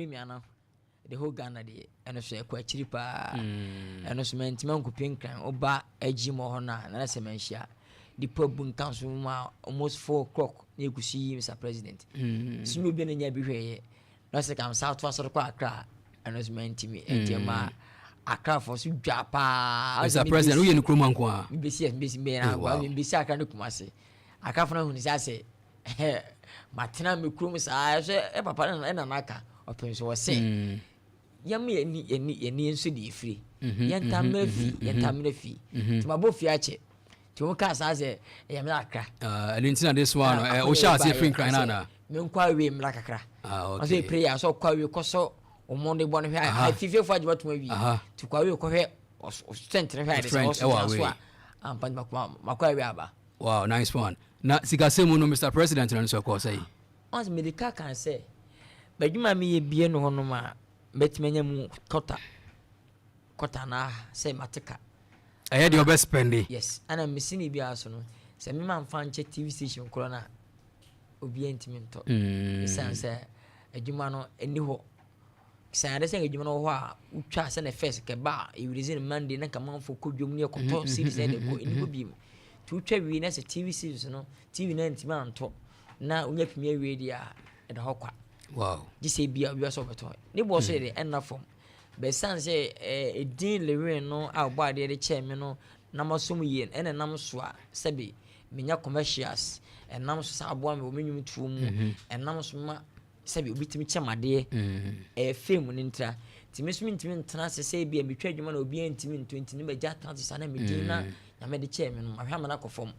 Premier no, the whole Ghana deɛ, ɛno so ɛkɔ akyiri paa. Ɛno so mantumi ankɔpie Nkran. Woba agyi mu hɔ no a, nana sɛ manhyia nipa bu nka so mu a, almost 4 o'clock na ɛgu so yi Mr President so ne obi no nya bi hwɛeɛ na ɔsɛ kam sa to asɔre kɔ Akra. Ɛno so mantumi, ɛnti ɛma Akrafoɔ so dwa paa. Mr President, woyɛ no kurom anko a? Mbɛsi, mbɛsi mbɛsi Akra ne Kumase. Akrafo no ahunu sɛ asɛ matena me kurom saa ɛsɛ ɛ papa no ɛna n'aka ɔpem so wɔsɛ yɛma yɛni nso de efiri yɛnta mmerɛ fi, yɛnta mmerɛ fi, nti mabɔ fie akyɛ, nti wɔn kaa saa sɛ ɛyɛ mmerɛ Akra. Ɛno nti na de soa no wohyɛ aseɛ firi Nkran no anaa? Menkɔ awie mmra kakra. Ɔsɛ prayer sɛ ɔkɔ awie kɔsɔ ɔmo de bɔ no hwɛ afifiefo agye bɛtom awie, nti kɔ awie kɔhwɛ strength no hwɛ ade sɛ ɔso gyina so a ampa, nti makɔ awie aba. Wow, nice one. Na sikasɛm mu no, Mr President no nso ɛkɔɔ sɛ yi? Ɔsɛ mede ka kan sɛ bɛdwuma a meyɛ bie no hɔnom a, mɛtumi anya mu kɔta kɔta na sɛ mate ka. Ɛyɛ deɛ ɔbɛ spend. Yes, ana mesi ne biara so no sɛ mema mfa nkyɛ TV station korɔ no a, obiara ntumi ntɔ, ɛsiane sɛ adwuma no ɛni hɔ. Sɛ ade sɛ adwuma no wɔ hɔ a, wotwa sɛ ne first kɛba a ɛwurisi no Monday na nka manfo kɔ dwom ne ɛkɔtɔ series na ɛde kɔ, ɛni hɔ bi mu. Nti wotwa wie na sɛ TV series no, TV no antumi antɔ na wonya pimi awie deɛ a, ɛda hɔ kwa. Gye sɛ bia obi sɛ ɔbɛtɔ ne bɔɔ so yɛ de ɛnna fam bɛsiane sɛ ɛdin Lilwin no a ɔbɔ adeɛ de kyɛɛ me no na masom yie, ɛna nam so a sɛbe menya commercials, ɛnam so sɛ aboa me wɔ me nnwom tuo mu, ɛnam so ma sɛbi obi tumi kyɛm adeɛ, ɛyɛ fame no ntira. Nti me nso mentumi ntena ase sɛ ebia metwa adwuma na obiara ntumi ntɔ, nti ne magya atena ase saa na medin na Nyame de kyɛɛ me no mahwɛ ama no akɔ fam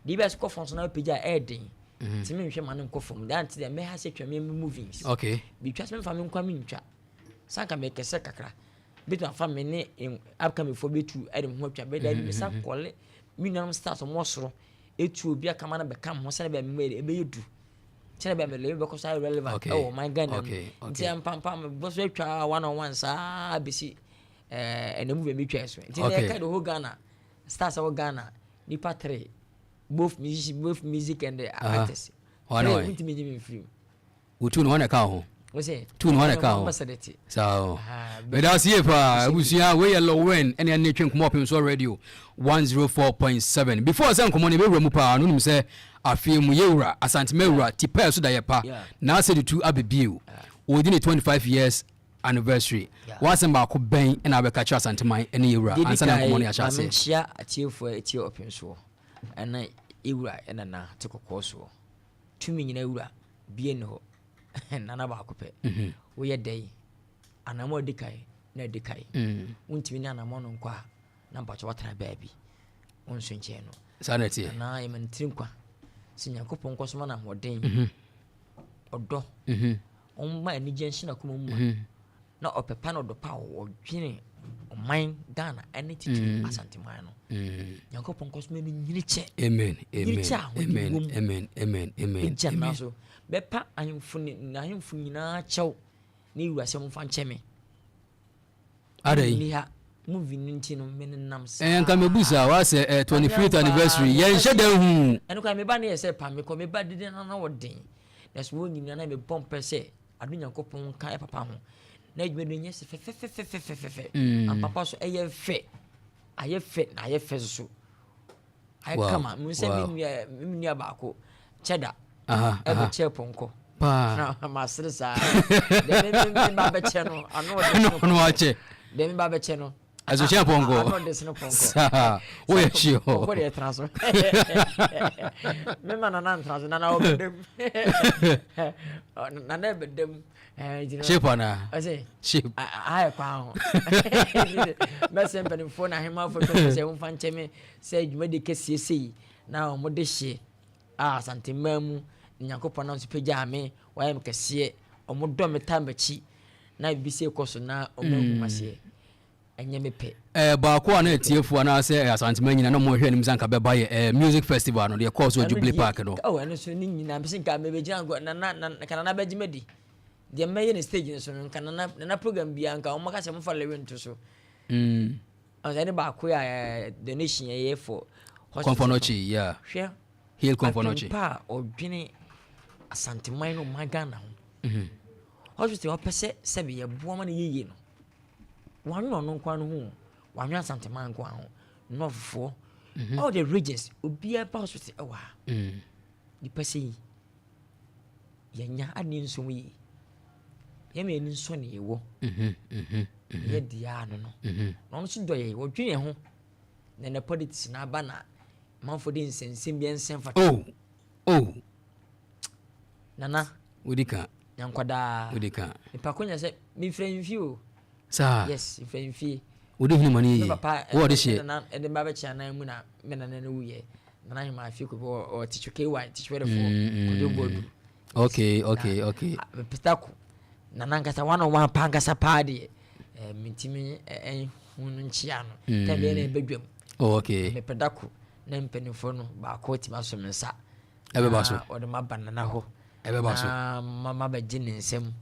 deɛ, bi a sɛ kɔ fam so na wapagya a ɛyɛ den, nti menhwɛ ma no nkɔ fam daa. Nti deɛ mɛha sɛ twa me movies bitwa sɛ memfa me nkwa mentwa sanka mekɛsɛ kakra bɛtumi afa me ne upcoming foɔ bɛtu ɛde me ho atwa bɛda bi mesa kɔle me nuanom stars ɔmo soro ɛtu obi akama no bɛka me ho sɛne bɛɛ me ɛbɛyɛ du sɛne bɛɛ mele bɛkɔ so ayɛ relevant ɛwɔ ɔman Ghana mu. Nti mpampam mebɔ so atwa one on one saa bɛsi ɛna movie mi twa so. Nti ɛka the whole Ghana stars ɛwɔ Ghana, nipa three, both music, both music and the actors, three ntumi nyi mi nfiri mu. Wotu no hɔ na ɛka ho. Wosɛ tu no hɔ na ɛka ho saa. Meda ase yie paa, abusua. Wei yɛ Lilwin ɛne ɛne twe nkɔmmɔ Ɔpem So Radio 104.7. Before sɛ nkɔmmɔ no ɛbɛwura mu paa no, wonim sɛ afei mu yɛwura Asantema wura tipɛɛ so da yɛ pa na asɛ de tu abɛbio wɔdi ne 25 years anniversary. Wasɛm baako bɛn ɛna abɛka kyerɛ Asanteman ɛne yɛwura ansa na nkɔmmɔ no yɛahyɛ aseɛ? Menkyia atiefoɔ a ɛtie Ɔpem Soɔ ɛna yɛwura ɛnana te kɔkɔɔ soɔ tumi nyina wura bie ne hɔ nana baako pɛ. Woyɛ dɛn anammɔ adi kan na adi kan, wontumi ne anammɔ no nkɔ a, na mpakyɛ woatena baabi wo nso nkyɛn no. Saa na ɛteɛ. Anaa yɛma no tiri nkwa sɛ Nyankopɔn nkɔ so ma no ahoɔden, ɔdɔ, ɔmma anigye nhyɛ n'akoma mu ma na ɔpɛ pa na ɔdɔ pa a ɔdwene ɔman Ghana ɛne titiri Asanteman no, Nyankopɔn nkɔ so ma no nyini kyɛ. Amen, amen. Nyini kyɛ a ahoɔden wɔ mu. Amen, amen, amen. Ɛgya nna so bɛpa ahemfo ne n'ahemfo nyinaa kyɛw ne wura sɛ momfa nkyɛ me. Adɛn? Nni ha movie no nti no menenam saa. Ɛɛ, nka mebu saa wasɛ 25th anniversary yɛnhyɛ da hu. Ɛno kora meba ne yɛ sɛ pa mekɔ meba dede na na wɔden na so wɔn nyinaa na mebɔ mpɛ sɛ ado Nyankopɔn nka ɛ papa ho na adwuma no nyɛ sɛ fɛfɛfɛfɛfɛfɛ ampapa so ɛyɛ fɛ, ayɛ fɛ na ayɛ fɛ so ayɛ kama mu sɛ me nua baako kyɛ da ɛbɛkyɛ pɔnkɔ paa. Na masere saa dɛ me ba bɛkyɛ no ano ɔde sene. No akyɛ. Dɛ me ba bɛkyɛ no. Ɛso kyɛ pɔnkɔ. Ano ɔde sene pɔnkɔ. Saa woyɛ hye hɔ. Pɔnkɔ deɛ tena so, mema nana ntena so, nana ɔbɛdam, nana ɛbɛdam. Shape anaa? Ɔsɛ shape. Ayɛ kwan ho mɛsɛ mpanimfoɔ na ahemafoɔ twɛ sɛ wɔmfa nkyɛ me sɛ dwumadi kɛseɛ sei na wɔde hye a Asanteman mu Nyankopɔn nam so pagyaa me, wayɛ me kɛseɛ, ɔmo dɔ me taa m'akyi na biribi sei kɔ so na ɔmo ahu aseɛ ɛnyɛ me pɛ. Baako a na atiefoɔ anaasɛ Asantema nyina na ɔmo hwɛ anim sɛ anka bɛba yɛ music festival no deɛ ɛkɔɔ so wɔ Jubilee Park no. Oh, ɛno so ne nyinaa mese nka mebɛgyina nka nana nka nana bɛgye madi deɛ mɛyɛ ne stage no so no, nka nana nana program biara nka ɔmo ka sɛ mofa Lilwin to so. Ɔsɛ ɛne baako yɛ donation yɛyɛ for hospital. Komfo Anokye, yeah. Hwɛ. Heal Komfo Anokye. Adwempa a ɔdwene Asanteman no ɔman Ghana ho. Hospital ɔpɛ sɛ sɛbi yɛboa ma no yɛyie no, wanwe ɔno nkoa no ho, wanwe Asanteman nkoa ho, Northfoɔ, all the regions, obiara ba hospital ɛwɔ ha. Nipa sɛ yi yɛnya ade nsom yie, yɛma yɛni nsɔ ne yɛwɔ yɛ deɛ no. Na ɔno nso dɔ yɛ, wɔdwene yɛn ho. Na ne politics na aba na manfo de nsɛnsɛm bi nsɛm fata. Oh. Nana. Wodi ka. Nyankwadaa. Wodi ka. Nipa ko nya sɛ mefrɛ mfie o. Saa. Yes, mefrɛ mfie. Wodi hene ma no yie. Me papa Wo ɔde hyeɛ. Nana ɛde ba bɛkyɛ anan mu na me nana no wuyɛ. Nana ahema afie kɔ ɔ tikyi KY tikyi wɛrɛfoɔ kɔdwo bɔdu. Peter ko nana nkasa one on one pa nkasa paa deɛ, mentimi ɛhu no nkyia no. Tɛm bɛyɛ na ɛbɛdwam. Oh, okay. Mepɛ dako na mpanimfoɔ no baako tumi asɔ me nsa. Ɛbɛba so. Na ɔde ma ba nana hɔ. Ɛbɛba so. Na mama bɛgye ne nsam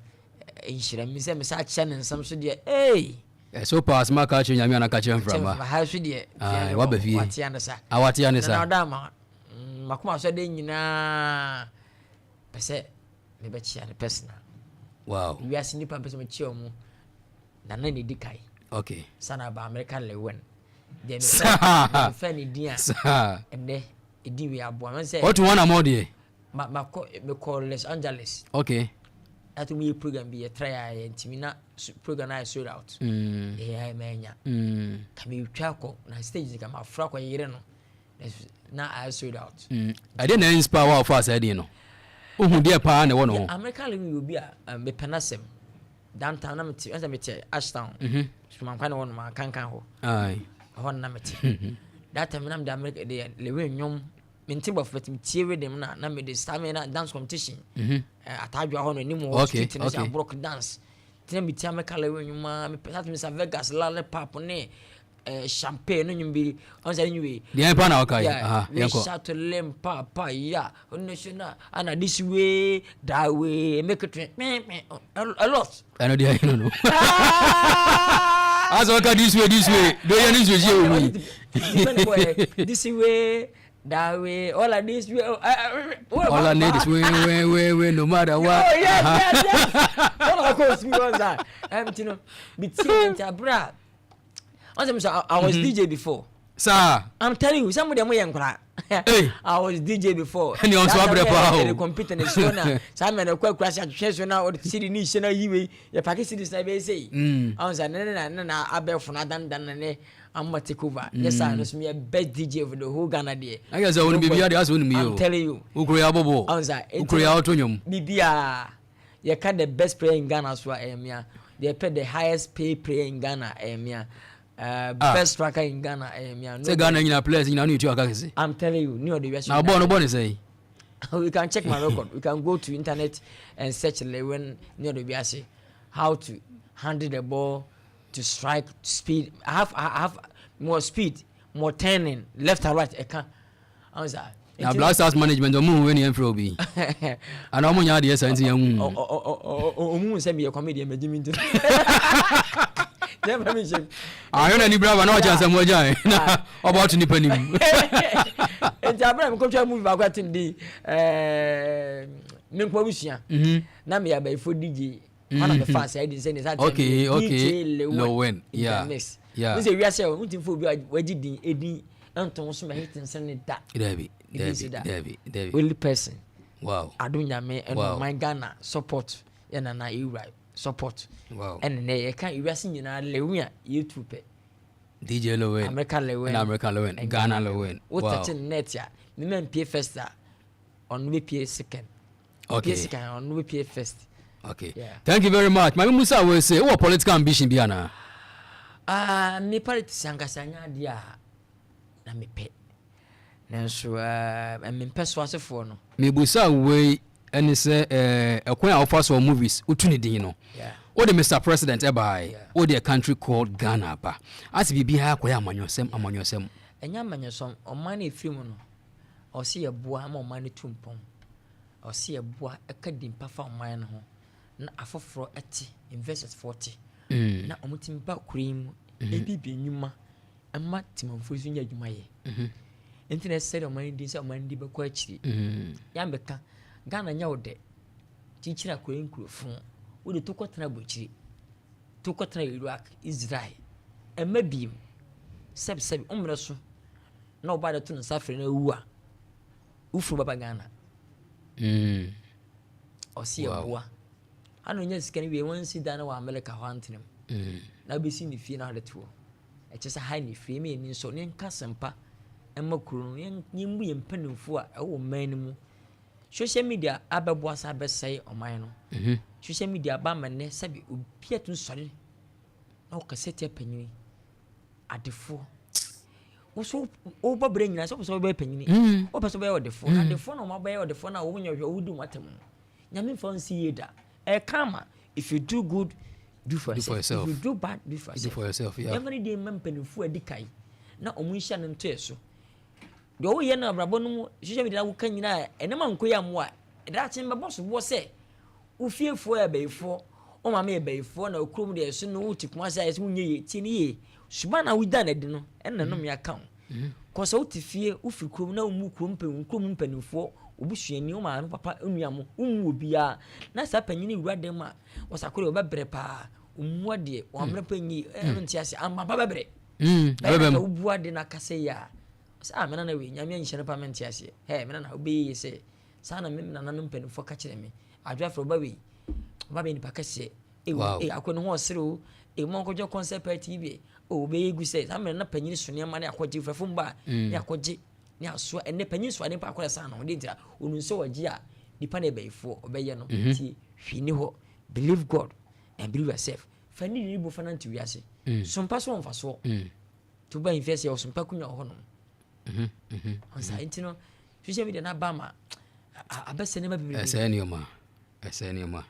nhyira mi sɛ mesa akyɛ ne nsam so deɛ, ee. Ɛso pa asɛm aka akyerɛ Nyame anaka kyerɛ mframa. Ha so deɛ. Aye, waba fie. Watea ne sa. Awatea ne sa. Nana ɔda ama makoma so de nyinaa pɛ sɛ mebɛkyia ne personal. Wiase nipa mpɛ sɛ mekyia ɔmo, nana ne di kae. Sana aba America Lilwin deɛ, mefɛ ne din a ɛnɛ ɛdi wei aboa me sɛ. Wɔtu wɔn amɔ deɛ. Ma makɔ, mekɔ Los Angeles. Ato mu yɛ program bi, yɛ try a yɛ ntumi na program na ayɛ sold out. Ɛyɛ ayɛ mɛnya. Ka metwa kɔ na stage ka ma afra kɔ yere no na ayɛ sold out. Ɛdeɛ na inspire wa ɔfa saa din no. Wohu deɛ paa na ɛwɔ ne ho. America Lilwin yɛ obi a mepɛ n'asɛm. Downtown na mete, ɛsɛ mete Ashtown. Sumankwa na ɛwɔ nom akankan hɔ. Ɛhɔ na mete. That time na mede America de Lilwin nnwom, mente bɔfo but metie rhythm na mede start me na dance competition. Atadwa hɔ no anim hɔ street no sɛ aborɔk dance. Nti na metie America Lilwin nnwom a mepɛ sɛ atumi sa Vegas lollipop ne champagne no nnwom bi ɔn sɛ anyway. Deɛ pa na ɔka yi. Aha, we yɛnkɔ. Shout to lim papa ya national ana this way, that way, make it me me a lot. Ɛno deɛ ɛno no. Asɛ ɔka this way, this way. Do yɛ ne nsuo wɔ mu yi. This way, that way, all of this way. All I need is way, way, way, way, no matter what. Oh, yes. All I go see was that. Nti abra. I was DJ before. Sir. I'm telling you, some of them were nkora. Hey. I was DJ before. Ɛni ɔnso abrɛ paa o. Ɛdi computer ne so na saa mɛ na kɔ akura se atwehwɛ so na ɔde CD ni hyɛ na yi wei yɛ paaki CDs na ɛbɛyɛ sɛ yi. Ɔn sɛ ne na abɛɛfo na adandan na ne ama take over. Nyɛ saa no so mi yɛ best DJ for the whole Ghana deɛ. Ayɛ sɛ wɔn biribi adeɛ asɛ wɔn mu yi o. I'm telling you. Okuro yɛ abɔbɔ. Ɔn sɛ Okuro yɛ ato nnwom. Biribiara yɛka, the best player in Ghana so a, ɛyɛ mea. Deɛ pɛ, the highest paid player in Ghana, ɛyɛ mea. Ah. Best striker in Ghana, ɛyɛ mea. Sɛ Ghana nyina players nyina no yɛ tu aka kɛse. I'm telling you, ne ɔde wiase. Na bɔɔl no bɔ ne sɛn? We can check my record. We can go to internet and search Lilwin ne ɔde wiase, how to handle the ball, to strike, speed. I have more speed, more turning left and right. Ɛka ɔn sa. Na Black Stars management ɔmo hu wei ne yɛn fira obi. Ana ɔmo nya adeɛ saa nti yɛn hu. Ɔmu sɛ meyɛ comedian, magye me nti dɛmfa me nhyɛm. Ahwɛ na ni brava na ɔkyɛ asɛm wɔgya na ɔbɔ ato nipa nim. Nti abena mekɔtwa movie baako atem din me nkwa busua na meyɛ abayifo DJ ɔna mefa saa di sɛ ne sa. Okay, Lilwin, yeah. Mix n sɛ wiase a wontimi fo obi a wagye din ɛdin ɛnto so ma hit nsɛm ne da. Dabi. Ebi nsi Dabi. da. Dabi. Only person adom Nyame ɛno ɔman Ghana support yɛ nana ewura support. Ɛne nɛ yɛka wiase nyinaa Lilwin a yɛtu pɛ. DJ Lilwin. America Lilwin. Na America Lilwin, Ghana Lilwin. Wo touch net a, mema mpie first a, ɔno bɛpie second. Pie second, ɔno bɛpie first. Okay. Yeah. Thank you very much. Maame Musa wo se wɔ political ambition bi ana? Ah, me politics ankasa nyɛ adeɛ a na mepɛ, nanso mempɛ so asefoɔ no. Mebusa wei ɛne sɛ ɛkwan a wofa so movies wotu ne din no. Wode Mr President ɛbae. Wode A Country Called Ghana ba. Ase biribiara kɔyɛ amanyɔsɛm amanyɔsɛm. Ɛnyɛ amanyɔsɛm. Ɔman no ɛfiri mu no, ɔse yɛboa ma ɔman no tu mpɔn, ɔse yɛboa ɛka din pa fa ɔman no ho na afoforɔ ɛte, investors foɔ te na ɔmo tumi ba kuro yi mu ebibi nnwuma ɛma temanfoɔ nso nya adwuma yɛ. Nti na ɛsɛ sɛ ɔman no din sɛ ɔman no din bɛkɔ akyiri. Yɛambɛka Ghana nyɛ wo dɛ kyikyiri akɔyɛ nkurɔfo. Wode to kɔtena aburokyire, to kɔtena Iraq, Israel, ɛmma biem. Sɛbsɛb, wo mmerɛ so na ɔba de to ne nsa frɛ no awu a, wo funu bɛba Ghana. Ɔse yɛboa. Ana ɔnya sika no wie, wansi dan no wɔ Amerika hɔ antena mu. Na wobɛsi ne fie na wode to hɔ. Ɛkyɛ sɛ ha ne fie, ma yɛni nsɔ, ne yɛnka asɛmpa ɛma kuro no, yɛmmu yɛn mpanimfoɔ a ɛwɔ ɔman no mu. Social media abɛboa sa abɛsɛe ɔman no. Social media aba ama nnɛ sɛbi obi atum sɔre na ɔkasa tia panyini adefoɔ. Woso wobɔ berɛ nyinaa sɛ wopɛ sɛ wobɛyɛ panyini, wopɛ sɛ wobɛyɛ ɔdefoɔ. Adefoɔ na wɔn abɛyɛ ɔdefoɔ na wɔn nyɛ hwɛ wodi wɔn atam no. Nyame mfa nsi yie da. Ɛyɛ karma. If you do good, do for yourself. If you do bad, do for yourself. Do for yourself, yeah. Yɛmfa ne deɛ mma mpanimfoɔ adi kan na wɔn nhyia no nto yɛ so. Deɛ ɔyɛ no abrabɔ no mu, social media na woka nyinaa, ɛnam ankɔ yi amoa. Daakye mbɛbɔ so boɔ sɛ wo fiefoɔ yɛ abayifoɔ, wo maame yɛ bayifoɔ, na okurom deɛ ɛso no wote Kumase a ɛsɛ wonyɛ yie. Tie ne yie. Suban na woda no adi no, ɛna nnome aka wo. Kɔ sɛ wote fie, wofiri kurom na wommu kurom kurom mpanimfoɔ, obusuani, wo maame, papa, nua mo, wommu obiara. Na saa panyin wura dɛm a, wɔsakoro deɛ wɔbɛbrɛ paa. Ommu adeɛ, wɔn ammerɛ pɛ nyi, ɛno nte ase, ampa bɛbrɛ. Bɛyɛ na wobu ade na akasa yi a, sɛ ah, me nana wei, Nyame anhyira no pa mente aseɛ. Hɛ, me nana, wobɛyɛ yie sɛ, saa na me nananom mpanimfoɔ ka kyerɛ me. Adwo afrɛ ɔba wei, ɔba bɛyɛ nipa kɛseɛ. Ewu, ee, akɔ ne ho ɔsere o. Ee, mo nkɔdwa concert party bi. O, wobɛyɛ gu sɛ, saa mmerɛ na panyin so nneɛma ne akɔgye, fɛfo mba ne akɔgye, ne asoa. Ɛnɛ panyin so ade mpa akɔyɛ saa na ɔde ntira. Onu sɛ ɔgye a, nipa na ɛbɛyifoɔ, ɔbɛyɛ no. Ti, hwee ni hɔ. Believe God and believe yourself. Fa ne diri bo fa nante wiase. Sompa so wɔmfa soɔ. To ba mfie sɛ ɔsompa kunya wɔ hɔnom. Ɔnsa nti no, social media na ba ma abɛsɛ nneɛma bebree. Ɛsɛ nneɛma, ɛsɛ nneɛma.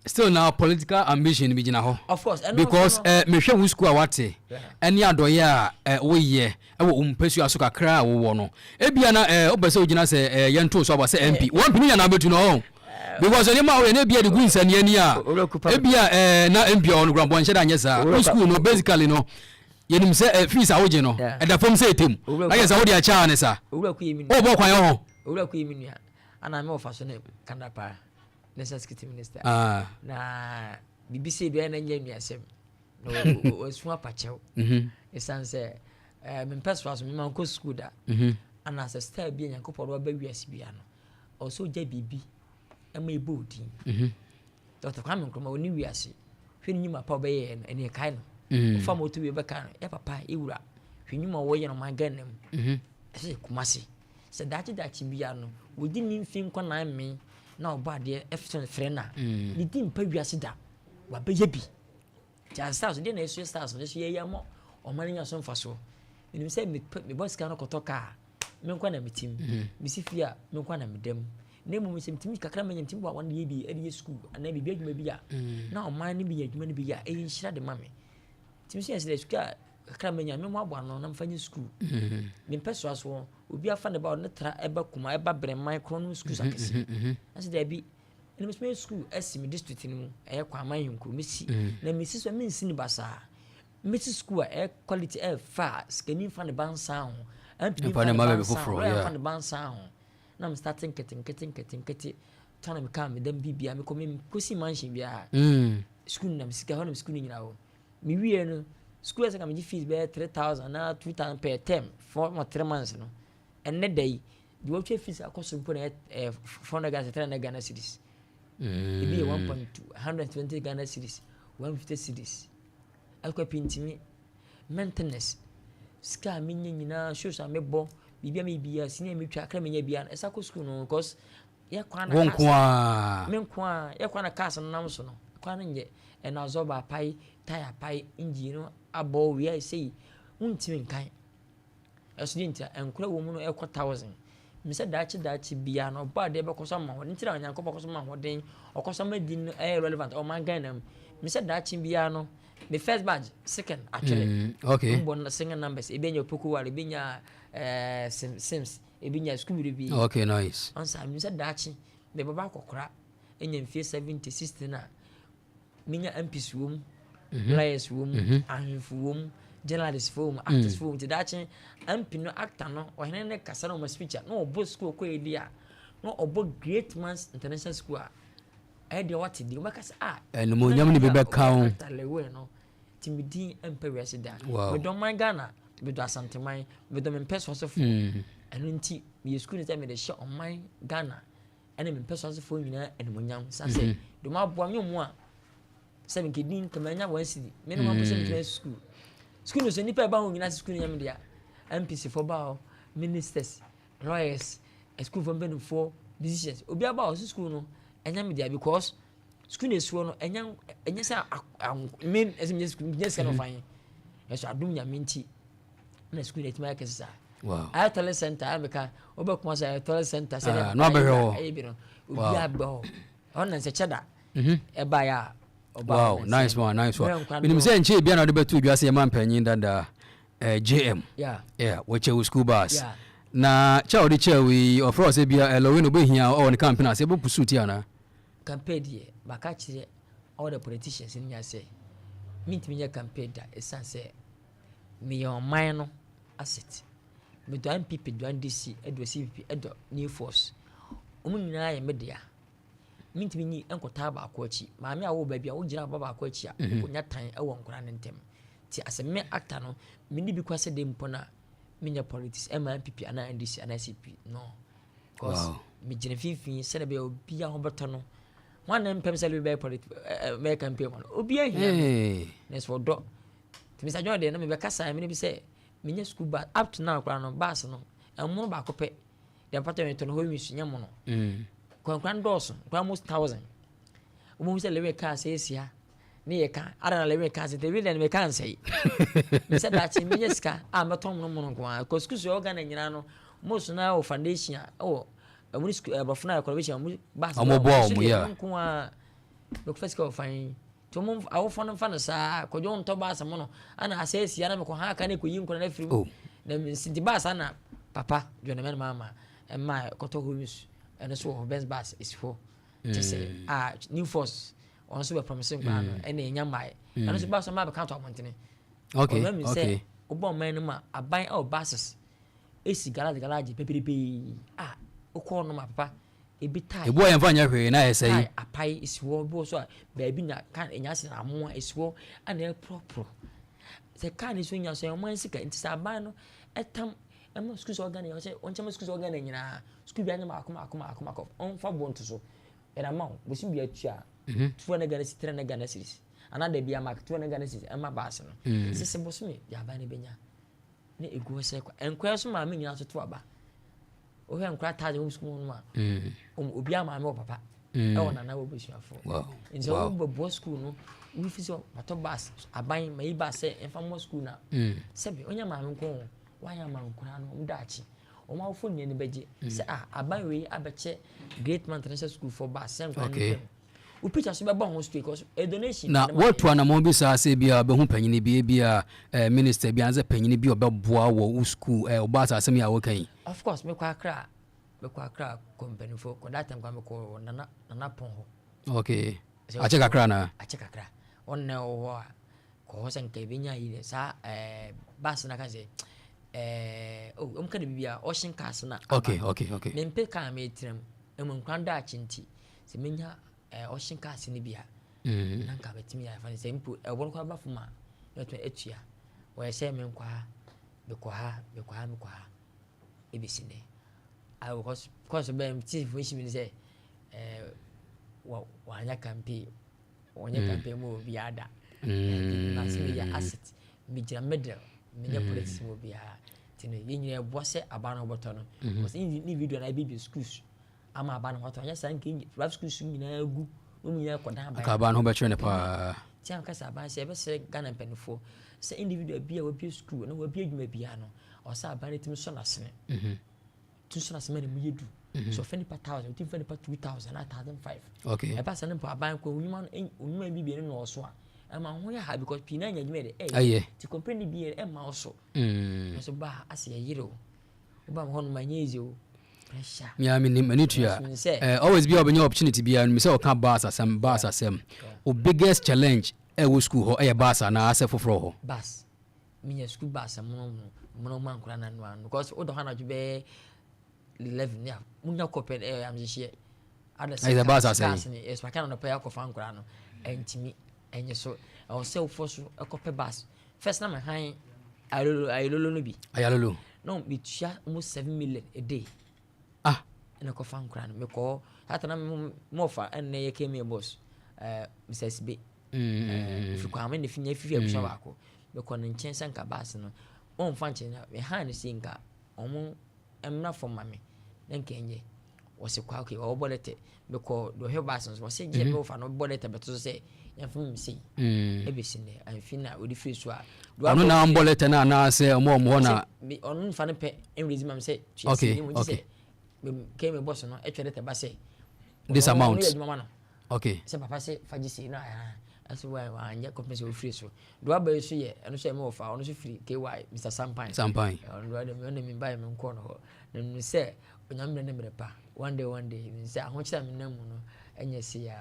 Still na political ambition bi gyina hɔ. Of course, ɛno because nso no- mehwɛ wo school a wate ɛne adɔyɛ a woyɛ ɛwɔ wo mpasua so kakra a wowɔ no, ebia na wopɛ sɛ wogyina sɛ yɛnto so aba sɛ MP wɔn mpini nyɛ na abɛtu no ɔ because nneɛma a woyɛ no ebia de gu nsania ni a Owura Kupa- ebia na MP a ɔno kora bɔnhyɛ da nyɛ saa. Wo school no, basically no, yɛnim sɛ fees a wogye no ɛda fam sɛ ɛtɛm Owura na yɛ sɛ wode akyɛ a ne sa Owura ku yɛ mi nua. Wobɔ kwan hɔ. Owura ku yɛ mi nua. Ana me wɔfa so ne Kanda paa. National Security Minister. Na biribi sɛ dua na nyɛ nnuasɛm. Na wasu apakyɛw. Ɛsiane sɛ mempɛ soa so mema nkɔ sukuu da. Ana sɛ star bi a Nyankopɔn de waba wiase bia no, ɔwɔ sɛ ogya biribi ɛma ɛbɔ wo din. Dr. Kwame Nkrumah ɔne wiase. Hwɛ ne nnwuma pa a ɔbɛyɛɛ no, ɛne ɛkae no. Ɔfa ma ɔto wie bɛka no, yɛ papa, yɛ wura. Hwɛ nnwuma a wɔyɛ no ɔman Ghana mu. Ɛsɛ sɛ Kumase. Sɛ daakye daakye bia no, wɔdi ne mfe nkɔnan me na ɔbɔ adeɛ ɛfrɛ frɛ no a, ne din mpa wiase da. Wabɛyɛ bi. Nti as stars, deɛ na ɛsua stars no, ɛso yɛyɛ ama ɔman no nya so mfasoɔ. Menim sɛ mebɔ sika no kɔtɔ kaa, me nkwa na metim. Mesi fie a, me nkwa na meda mu. Na mmom sɛ metumi kakra manya, metumi bɔ wɔn de yɛ bi, ɛde yɛ sukuu anaa biribi adwuma bi a, na ɔman no bi yɛ adwuma no bi yɛ a, ɛyɛ nhyira de ma me. Nti mesua sɛ sukuu a kakra manya, me mmoaboa ano na mfa nyɛ sukuu. Mempɛ soa soɔ. Obi afa ne ba ɔde ne tra ɛba kuma ɛba brɛman korɔ no sukuu akɛse. Na sɛ daabi, ɛna mesoma yɛ sukuu asi me district no mu, ɛyɛ Kwaman Henkuro mesi. Na mesi so a mensi ne basaa. Mesi sukuu a ɛyɛ quality, ɛyɛ fa a sikani mfa ne ba nsan ho. MP Mfa mfa ne ne ba ba baabi nsan ho. foforɔ, Lawyer yeah. mfa ne ba nsan ho. Na me start nkete nkete nkete nkete. Tɔn na me kaa me dam bibia mekɔ me kɔsi mansion biara. Sukuu no nam sika hɔ nam sukuu no nyinaa hɔ. Me wie no, sukuu ɛsɛ ka megye fees bɛyɛ 3,000 na 2,000 per term for ma 3 months no. Ɛnnɛ da yi, deɛ wɔtwa fees akɔ so mpo na ɛyɛ 400 Ghana, 300 Ghana cedis. Ebi yɛ 1.2, 120 Ghana cedis, 150 cedis. Akɔ pii ntumi maintenance sika a menya nyinaa, shows a mebɔ, biribi a meyɛ biara, sini a metwa akra menya biara no, ɛsa kɔ sukuu no because yɛ kwan na wo cars nko a me nko a yɛ kwan na cars no nam so no, kwan no nyɛ ɛna azɔba apae, tyre apae, engine no abɔ wia ɛsɛ yi, wontumi nkan ɛso de nti a nkora wɔ mu no ɛkɔ thousand. Mesɛ daakye daakye biara no, ɔbɔ adeɛ bɛkɔ so ama hɔ nti na Onyankopɔn kɔ so ma ahoɔden, ɔkɔ so ama din no ɛyɛ relevant ɔman Ghana mu. Mesɛ daakye biara no, me first batch, second atwere mbɔ no single numbers, ebi anya Opoku Ware, ebi nya Sims, ebi nya sukuu bebree. Okay, nice. Ɔnsa mesɛ daakye mebɛba akɔkora anya mfie 70, 60 na menya MPs wɔ mu, lawyers wɔ mu, ahemfo wɔ mu, journalists wɔ mu, actors wɔ mu. Nti daakye MP no, actor no, ɔhene ne kasa na ɔma speech a na ɔbɔ school ɔkɔ yɛ di a na ɔbɔ Great Mans International School a. Ɛyɛ deɛ wate din, wobɛka sɛ, ah, Ɛnumonyam ne bi bɛka wo. Actor Lilwin no, nti me din mpɛ wiase da. Medɔ man Ghana, medɔ Asanteman, medɔ me mpɛsoasefoɔ. Ɛno nti meyɛ sukuu no sɛ mede hyɛ ɔman Ghana ɛne me mpɛsoasefoɔ nyinaa animonyam, san sɛ dɔm aboa me mu a sɛ mekɛdin kama 1 cedi me ne mampɛ sɛ metumi sukuu. Sukuu no so nnipa ɛba ho nyinaa sɛ sukuu no nyɛ me dea. MPs foɔ ba hɔ, ministers, lawyers, sukuufoɔ mpanimfoɔ, musicians, obi aba hɔ sɛ sukuu no ɛnyɛ me dea, because sukuu no esuo no ɛnyɛ sɛ me ɛsɛ menyɛ sukuu menyɛ sika no ɔfa yɛn ɛso adum Nyame nti na sukuu no etumi ayɛ kɛse saa. Ayɛ toilet center, ayɛ meka wobɛ kuma sɛ ayɛ toilet center sɛ na wabɛhwɛ hɔ. Ɛyɛ bi no, obi abɛ hɔ ɔno na nsɛkyɛ da ɛba yɛ a. Wow, nice one, nice one. Menim sɛ nkyɛn bia na wode bɛto dwa sɛ yɛma mpanyin dada JM, yeah, wɔkyɛ wo school bus na kyɛ a wɔde kyɛ wo yi, ɔfrɛ wo sɛ bia Lilwin wobɛhia ɔwɔ ne campaign ase, ɛbɛpu suit anaa? Campaign deɛ, maka kyerɛ all the politicians no nyinaa sɛ mentumi nyɛ campaign da, ɛsiane sɛ meyɛ ɔman no asset. Medɔ NPP, dɔ NDC, ɛdɔ CPP, ɛdɔ New Force, wɔn nyinaa yɛ me dea. Mentumi nyi nkɔtaa baako akyi. Maame a wɔwɔ baabi a wogyina aba baako akyi a wonya tan wɔ nkwadaa no ntam, nti asɛ me actor no mene bi kɔ sɛ de mpo no a menyɛ politics ɛma NPP anaa NDC anaa CP no, because megyina mfimfini sɛdeɛ bɛyɛ obiara ho bɛtɔ no. Wɔn na mpɛm sɛ bɛyɛ politics, bɛyɛ campaign ma no, obiara hia me na sɛ ɔdɔ nti Mr John deɛ na mebɛka saa mene bi sɛ menyɛ school bus. Up to now koraa no, bus no ɛmono baako pɛ deɛ mpatɔ yɛn tɔ no hɔ nwi nyɛ mono. Kwankwan dɔɔso nkwan almost 1,000. Wɔn sɛ Lilwin kaa sɛ esia ne yɛ ka ada na Lilwin kaa sɛ Lilwin deɛ meka nsɛyi sɛ daakye menyɛ sika a mɛtɔn mono mono nko ara kɔ sukuu so ɛwɔ Ghana nyinaa no. Most na wɔ foundation a ɛwɔ ɛwɔ ne sukuu ɛbɔfo na collaboration ɔmo bus. Ɔmo boa ɔmo, yeah. Nko ara mɛkɔfa sika wɔ fan yi nti ɔmo awofo no mfa no saa kɔdwo ntɔ bus mo no ana asɛ esia na mekɔ ha aka ne kɔyi nkɔla no afiri mu na nti bus ana papa dwene mɛ no maama ɛma kɔtɔ homes ɛno so wɔ hɔ. Benz bus esi hɔ kyɛ sɛ a New Force ɔno nso bɛ promise nkwa no ɛna enya mmae ɛno nso bus ɔmo abɛka to abɔntene. Ɔmo mi sɛ wobɔ ɔman no mu a, aban ɛwɔ buses esi garage garage pɛpɛrɛpɛɛ a wokɔ nom a, papa, ebi tyre Ebu a yɛmfa nyɛ hwee na ɛsɛ yi. Tyre apae esi hɔ bi wɔ so a baabi na kaa enya ase na amoa esi hɔ ana ɛporɔporɔ sɛ kaa ne so nya so ɔman sika. Nti sɛ aban no ɛtam ɛma sukuu sɛ ɔgana ɔsɛ ɔnkyɛn sukuu sɛ ɔgana nyinaa sukuu bi anya maako maako maako maako, ɔnfa bɔ nto so ɛna ma wo bosom bi atua 200 Ghana cedis, 300 Ghana cedis anaa dabi ama 200 Ghana cedis ɛma baasi no sisi bosome de aban no bɛnya ne egu hɔ sɛ nkɔyɛ so. Maame nyinaa so to aba, wohwɛ nkora 1,000 wɔn sukuu mu no a, obiara maame wɔ papa ɛwɔ nana wɔ busuafoɔ. Nti sɛ wɔn bɛboa sukuu no, wofi sɛ watɔ bus, aban ma yi bus sɛ ɛnfa mmɔ sukuu na sɛbi onye maame nko ho wayɛ ama nkora no, wɔn daakye wɔn awofo nyinaa ni bɛgye sɛ a aban wei abɛkyɛ great man sɛ sukuu for bus sɛ nkora no pɛm wo picture so bɛbɔ ho straight because a donation. Na wɔatu anammɔn bi saa sɛ bi a bɛhu panyini bi, ebi a minister bi anaasɛ panyini bi a ɔbɛboa wɔ wo sukuu ɔbɔ asase mi a wɔka yi? Of course, mekɔ Akra kɔ mpanimfoɔ kɔ that time kɔ mekɔ Nana Pɔn hɔ. Okay, akyɛ kakra na. Akyɛ kakra, ɔno na ɛwɔ hɔ a kɔ hɔ sɛ nka ebenya yi dɛ saa bus na ka sɛ oh, ɔmo ka de bibi a ɔhyɛn cars na. Mempɛ kaa metena mu emu nkran daakye, nti sɛ menya ɔhyɛn cars no bi a na nka bɛtumi ayɛ fa sɛ mpo ɛwɔ no kɔ aba fam a na ɛtumi atua. Wɔyɛ sɛ menkɔ ha, mekɔ ha, mekɔ ha, mekɔ ha ebesi nɛ ayi because bɛn ti information mi ni sɛ wɔ wɔanya campaign, wɔnyɛ campaign mu obiara da na sɛ meyɛ asset, megyina middle, menyɛ politics mu obiara. Nti no yɛn nyinaa ɛboa sɛ aba no wɔbɛtɔ no because ne video na ebi bi schools ama aba no wɔtɔ anyɛ saa nka private schools nyinaa gu, wɔn nyinaa kɔ dan. Aka aba no ho bɛkyerɛ ne paa. Tí a kasa aban sɛ ɛbɛsrɛ Ghana mpanimfoɔ sɛ individual bi a wabie school na wabie adwuma biara no, ɔsɛ aban no tumi sɔ n'asene, tumi sɔ n'asene ma ne mu yɛ du so ɔfɛ nipa 1,000, otumi fɛ nipa 2,000 na 1,500. Ɛba sɛ ne mpo aban kɔ onyuma no onyuma bi bi no na ɔso a ɛma ho yɛ ha because pii na anya adwuma yɛ de ɛyɛ ti company bi yɛ ɛma ɔso nso ba asɛ yɛ yere o woba hɔ no ma nyɛ easy o, pressure. Mea menim ani tua. Always bi a wobɛnya opportunity biara no sɛ ɔka bus asɛm, bus asɛm. O biggest challenge ɛwɔ school hɔ ɛyɛ bus anaa asɛ foforɔ hɔ? Bus, menya school bus mono mono ma nkora na no ano because wodɔ hɔ anadwo bɛyɛ 11 a munya kɔpɛ ɛyɛ amhyehyɛ. Ada Ɛyɛ sɛ bus asɛe. Cars no yɛsopake no anɔpa yi akɔfa nkwadaa no, ɛntumi ɛnyɛ so. Ɛwɔ sɛ wofɔ so ɛkɔpɛ bus. First na mehan ayalolo, ayalolo no bi. Ayalolo. Na metua almost 7 million a day. Ah. Ɛna kɔfa nkwadaa no mekɔ hɔ. Hata na mɔfa ɛna yɛ kemi boss, Mr. Sibe. Ɛfiri Kwame ne fi nya fifi abusua baako. Mekɔ ne nkyɛn sɛ nka bus no ɔmfa nkyɛn na mehan no si nka ɔmo mmra fam ma me na nka ɛnyɛ. Wɔsi kwa, okay, ɔbɔ letter. Mekɔ deɛ ɔhwɛ bus no so, wɔsi gye me wofa no bɔ letter bɛto so sɛ yɛmfa mu sei. Ɛbɛsi nnɛ amfi na ɔde firi so a. Ɔno na ambɔ letter no anaasɛ ɔmo hɔ na? Ɔno nfa no pɛ ɛnrezi ma me sɛ tua sika mu gye sɛ kɛn me boss no ɛtwa letter ba sɛ this ɔno amount. Ɔno yɛ adwuma ma no. Sɛ papa sɛ fa gye sei na ɛsɛ wa wanyɛ kɔpɛ sɛ ofiri so. Deɛ waba yi so yɛ ɛno so yɛ me wɔfa, ɔno nso firi KY, Mr Sampan. Sampan. Ɔno deɛ ɔno mi ba yɛ mi nkɔ no hɔ na mi sɛ Onyame mmerɛ ne mmerɛ pa, one day, one day mi sɛ ahokyere a mi nam mu no ɛnyɛ se ya,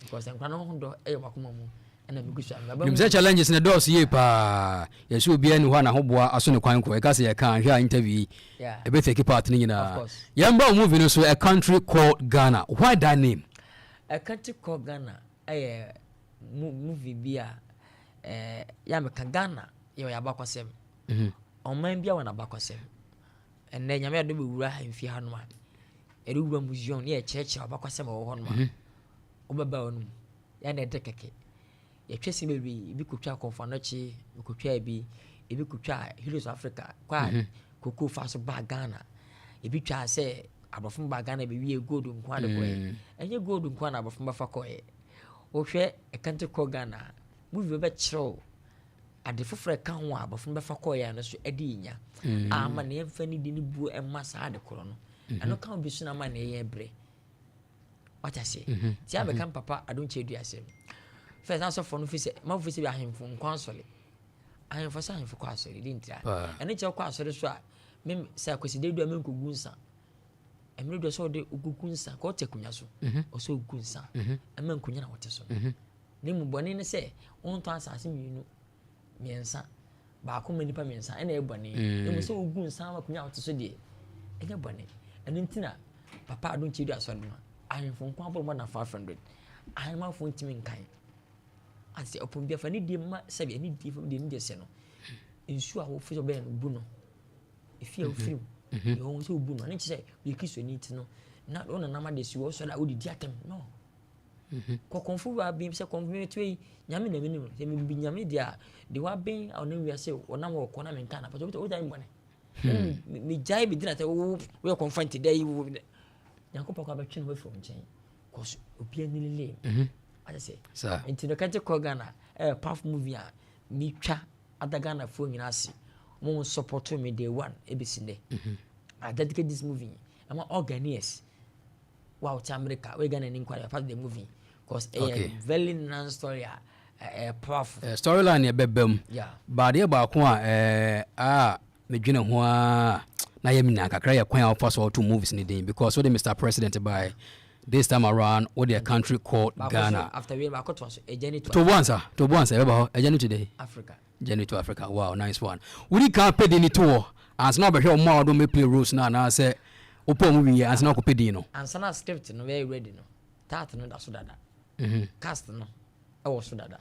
because nkwa no ho dɔ ɛyɛ wakoma mu ɛna mi gu so a mi aba. Nim sɛ challenges ne dɔɔso yie paa. Yɛsɛ obiara ni hɔ a n'ahoboa aso ne kwan kɔ. Ɛka sɛ yɛka ahwɛ a, interview yi ɛbɛtake part no Of nyinaa. course. Yɛmba wo movie no so, A Country Called Ghana. Why that name? A Country Called Ghana ɛyɛ movie bi a yà meka Ghana yɛ ɔyɛ abakɔsɛm. Ɔman bi a wɔ n'abakɔsɛm. Ɛnɛ Nyame adom bɛwura ahemfie hanom a yɛde wura museum ne yɛkyerɛkyerɛ abakɔsɛm a ɛwɔ hɔ nom a wobɛba hɔ nom yɛn na ɛdɛ kɛkɛ. Yɛtwa si bebree, ebi kotwa Kɔmfo Anɔkye, ebi kotwa bi, ebi kotwa Heroes Africa kɔ a koko fa so baa Ghana, ebi twa sɛ aborɔfo baa Ghana bɛwie gold nko ade kɔɛ. Ɛnyɛ gold nko na aborɔfo bɛfa kɔɛ. Wohwɛ A Country Called Ghana movie, bɛbɛkyerɛw ade foforɔ ɛka ho a aborɔfo bɛfa kɔɛ no so ɛde nya a ama ne yɛmfa ne di ne buo ɛma saa ade korɔ no. Ɛno ka ho bi so na ama ne yɛ brɛ wata aseɛ. Nti abɛka papa Adonkyɛ dua asɛm first asɔfoɔ no fi sɛ mafo sɛ bi ahemfo nkɔ asɔre, ahemfo sɛ ahemfo kɔ asɔre di ntira. Ɛno kyerɛ kɔ asɔre so a mem sɛ Akwaside du a menkɔgu nsa mmerɛ du sɛ ɔde ogugu nsa ka ɔte akonnwa so, ɔsɛ ogu nsa ɛma nkonnwa na wɔte so no. Na mu bɔne ne sɛ wontɔ asase mmienu mmiɛnsa baako ma nipa mmiɛnsa, ɛna ɛyɛ bɔne. Na mu sɛ ogu nsa ama akonnwa a wɔte so deɛ, ɛnyɛ bɔne. Ɛno nti na papa Adonkyɛ du asɔre no ahemfo nko abɔ more than 500 ahemafo ntumi nkan ase. Ɔpɔn bi afa ne die ma sɛbi ɛne die fam deɛ ne deɛ sɛ no nsuo a wofi sɛ ɔbɛyɛ no bu no efi a wofiri mu deɛ wɔn sɛ obu no, ɛne kyerɛ sɛ yɛ Kristoni ti no na wɔn nanam ade si wɔ sɔrɔ a wodidi atɛm no kɔkɔnfo wa bi sɛ kɔnfo mi to yi Nyame na mi nim sɛ mi bi Nyame deɛ a deɛ waben a ɔnam wiase ɔnam wɔ kɔ na mi nka na pɔtɔ wotɔ wotɔ bɔne mi gyae bi di na sɛ wo woyɛ kɔnfa nti dɛ yi wo Nyankopɔn kɔ abɛtwe ne ho afiri wo nkyɛn kɔs obiara ni lele ate sɛ. Nti no Country Called Ghana ɛyɛ powerful movie a metwa ada Ghanafoɔ nyinaa ase mo support me day one ebesi nnɛ. I dedicate this movie ɛma all Ghanaians wa wote America, woyɛ Ghana ni nkwa part of the movie cause ɛyɛ very nice story a ɛyɛ powerful. Storyline yɛ bɛbɛ mu. Baadeɛ baako a a medwene ho a na yɛ mina kakra yɛ kwan a wɔfa so ɔto movies ne din, because wode Mr President by this time around wode A Country Called Ghana. After we baako to so, A Journey to To Boansa, to Boansa ɛbɛba hɔ, A Journey to the Africa. Journey to Africa. Wow, nice one. Wodi kan pɛ din ne to hɔ ansa na wobɛhwɛ ɔmo a wɔde ɔmo play roles no, anaasɛ wopɛ ɔmo wie ansa na wakɔpɛ din no? Ansa na script no bɛyɛ ready no, title no da so dada. Cast no ɛwɔ so dada,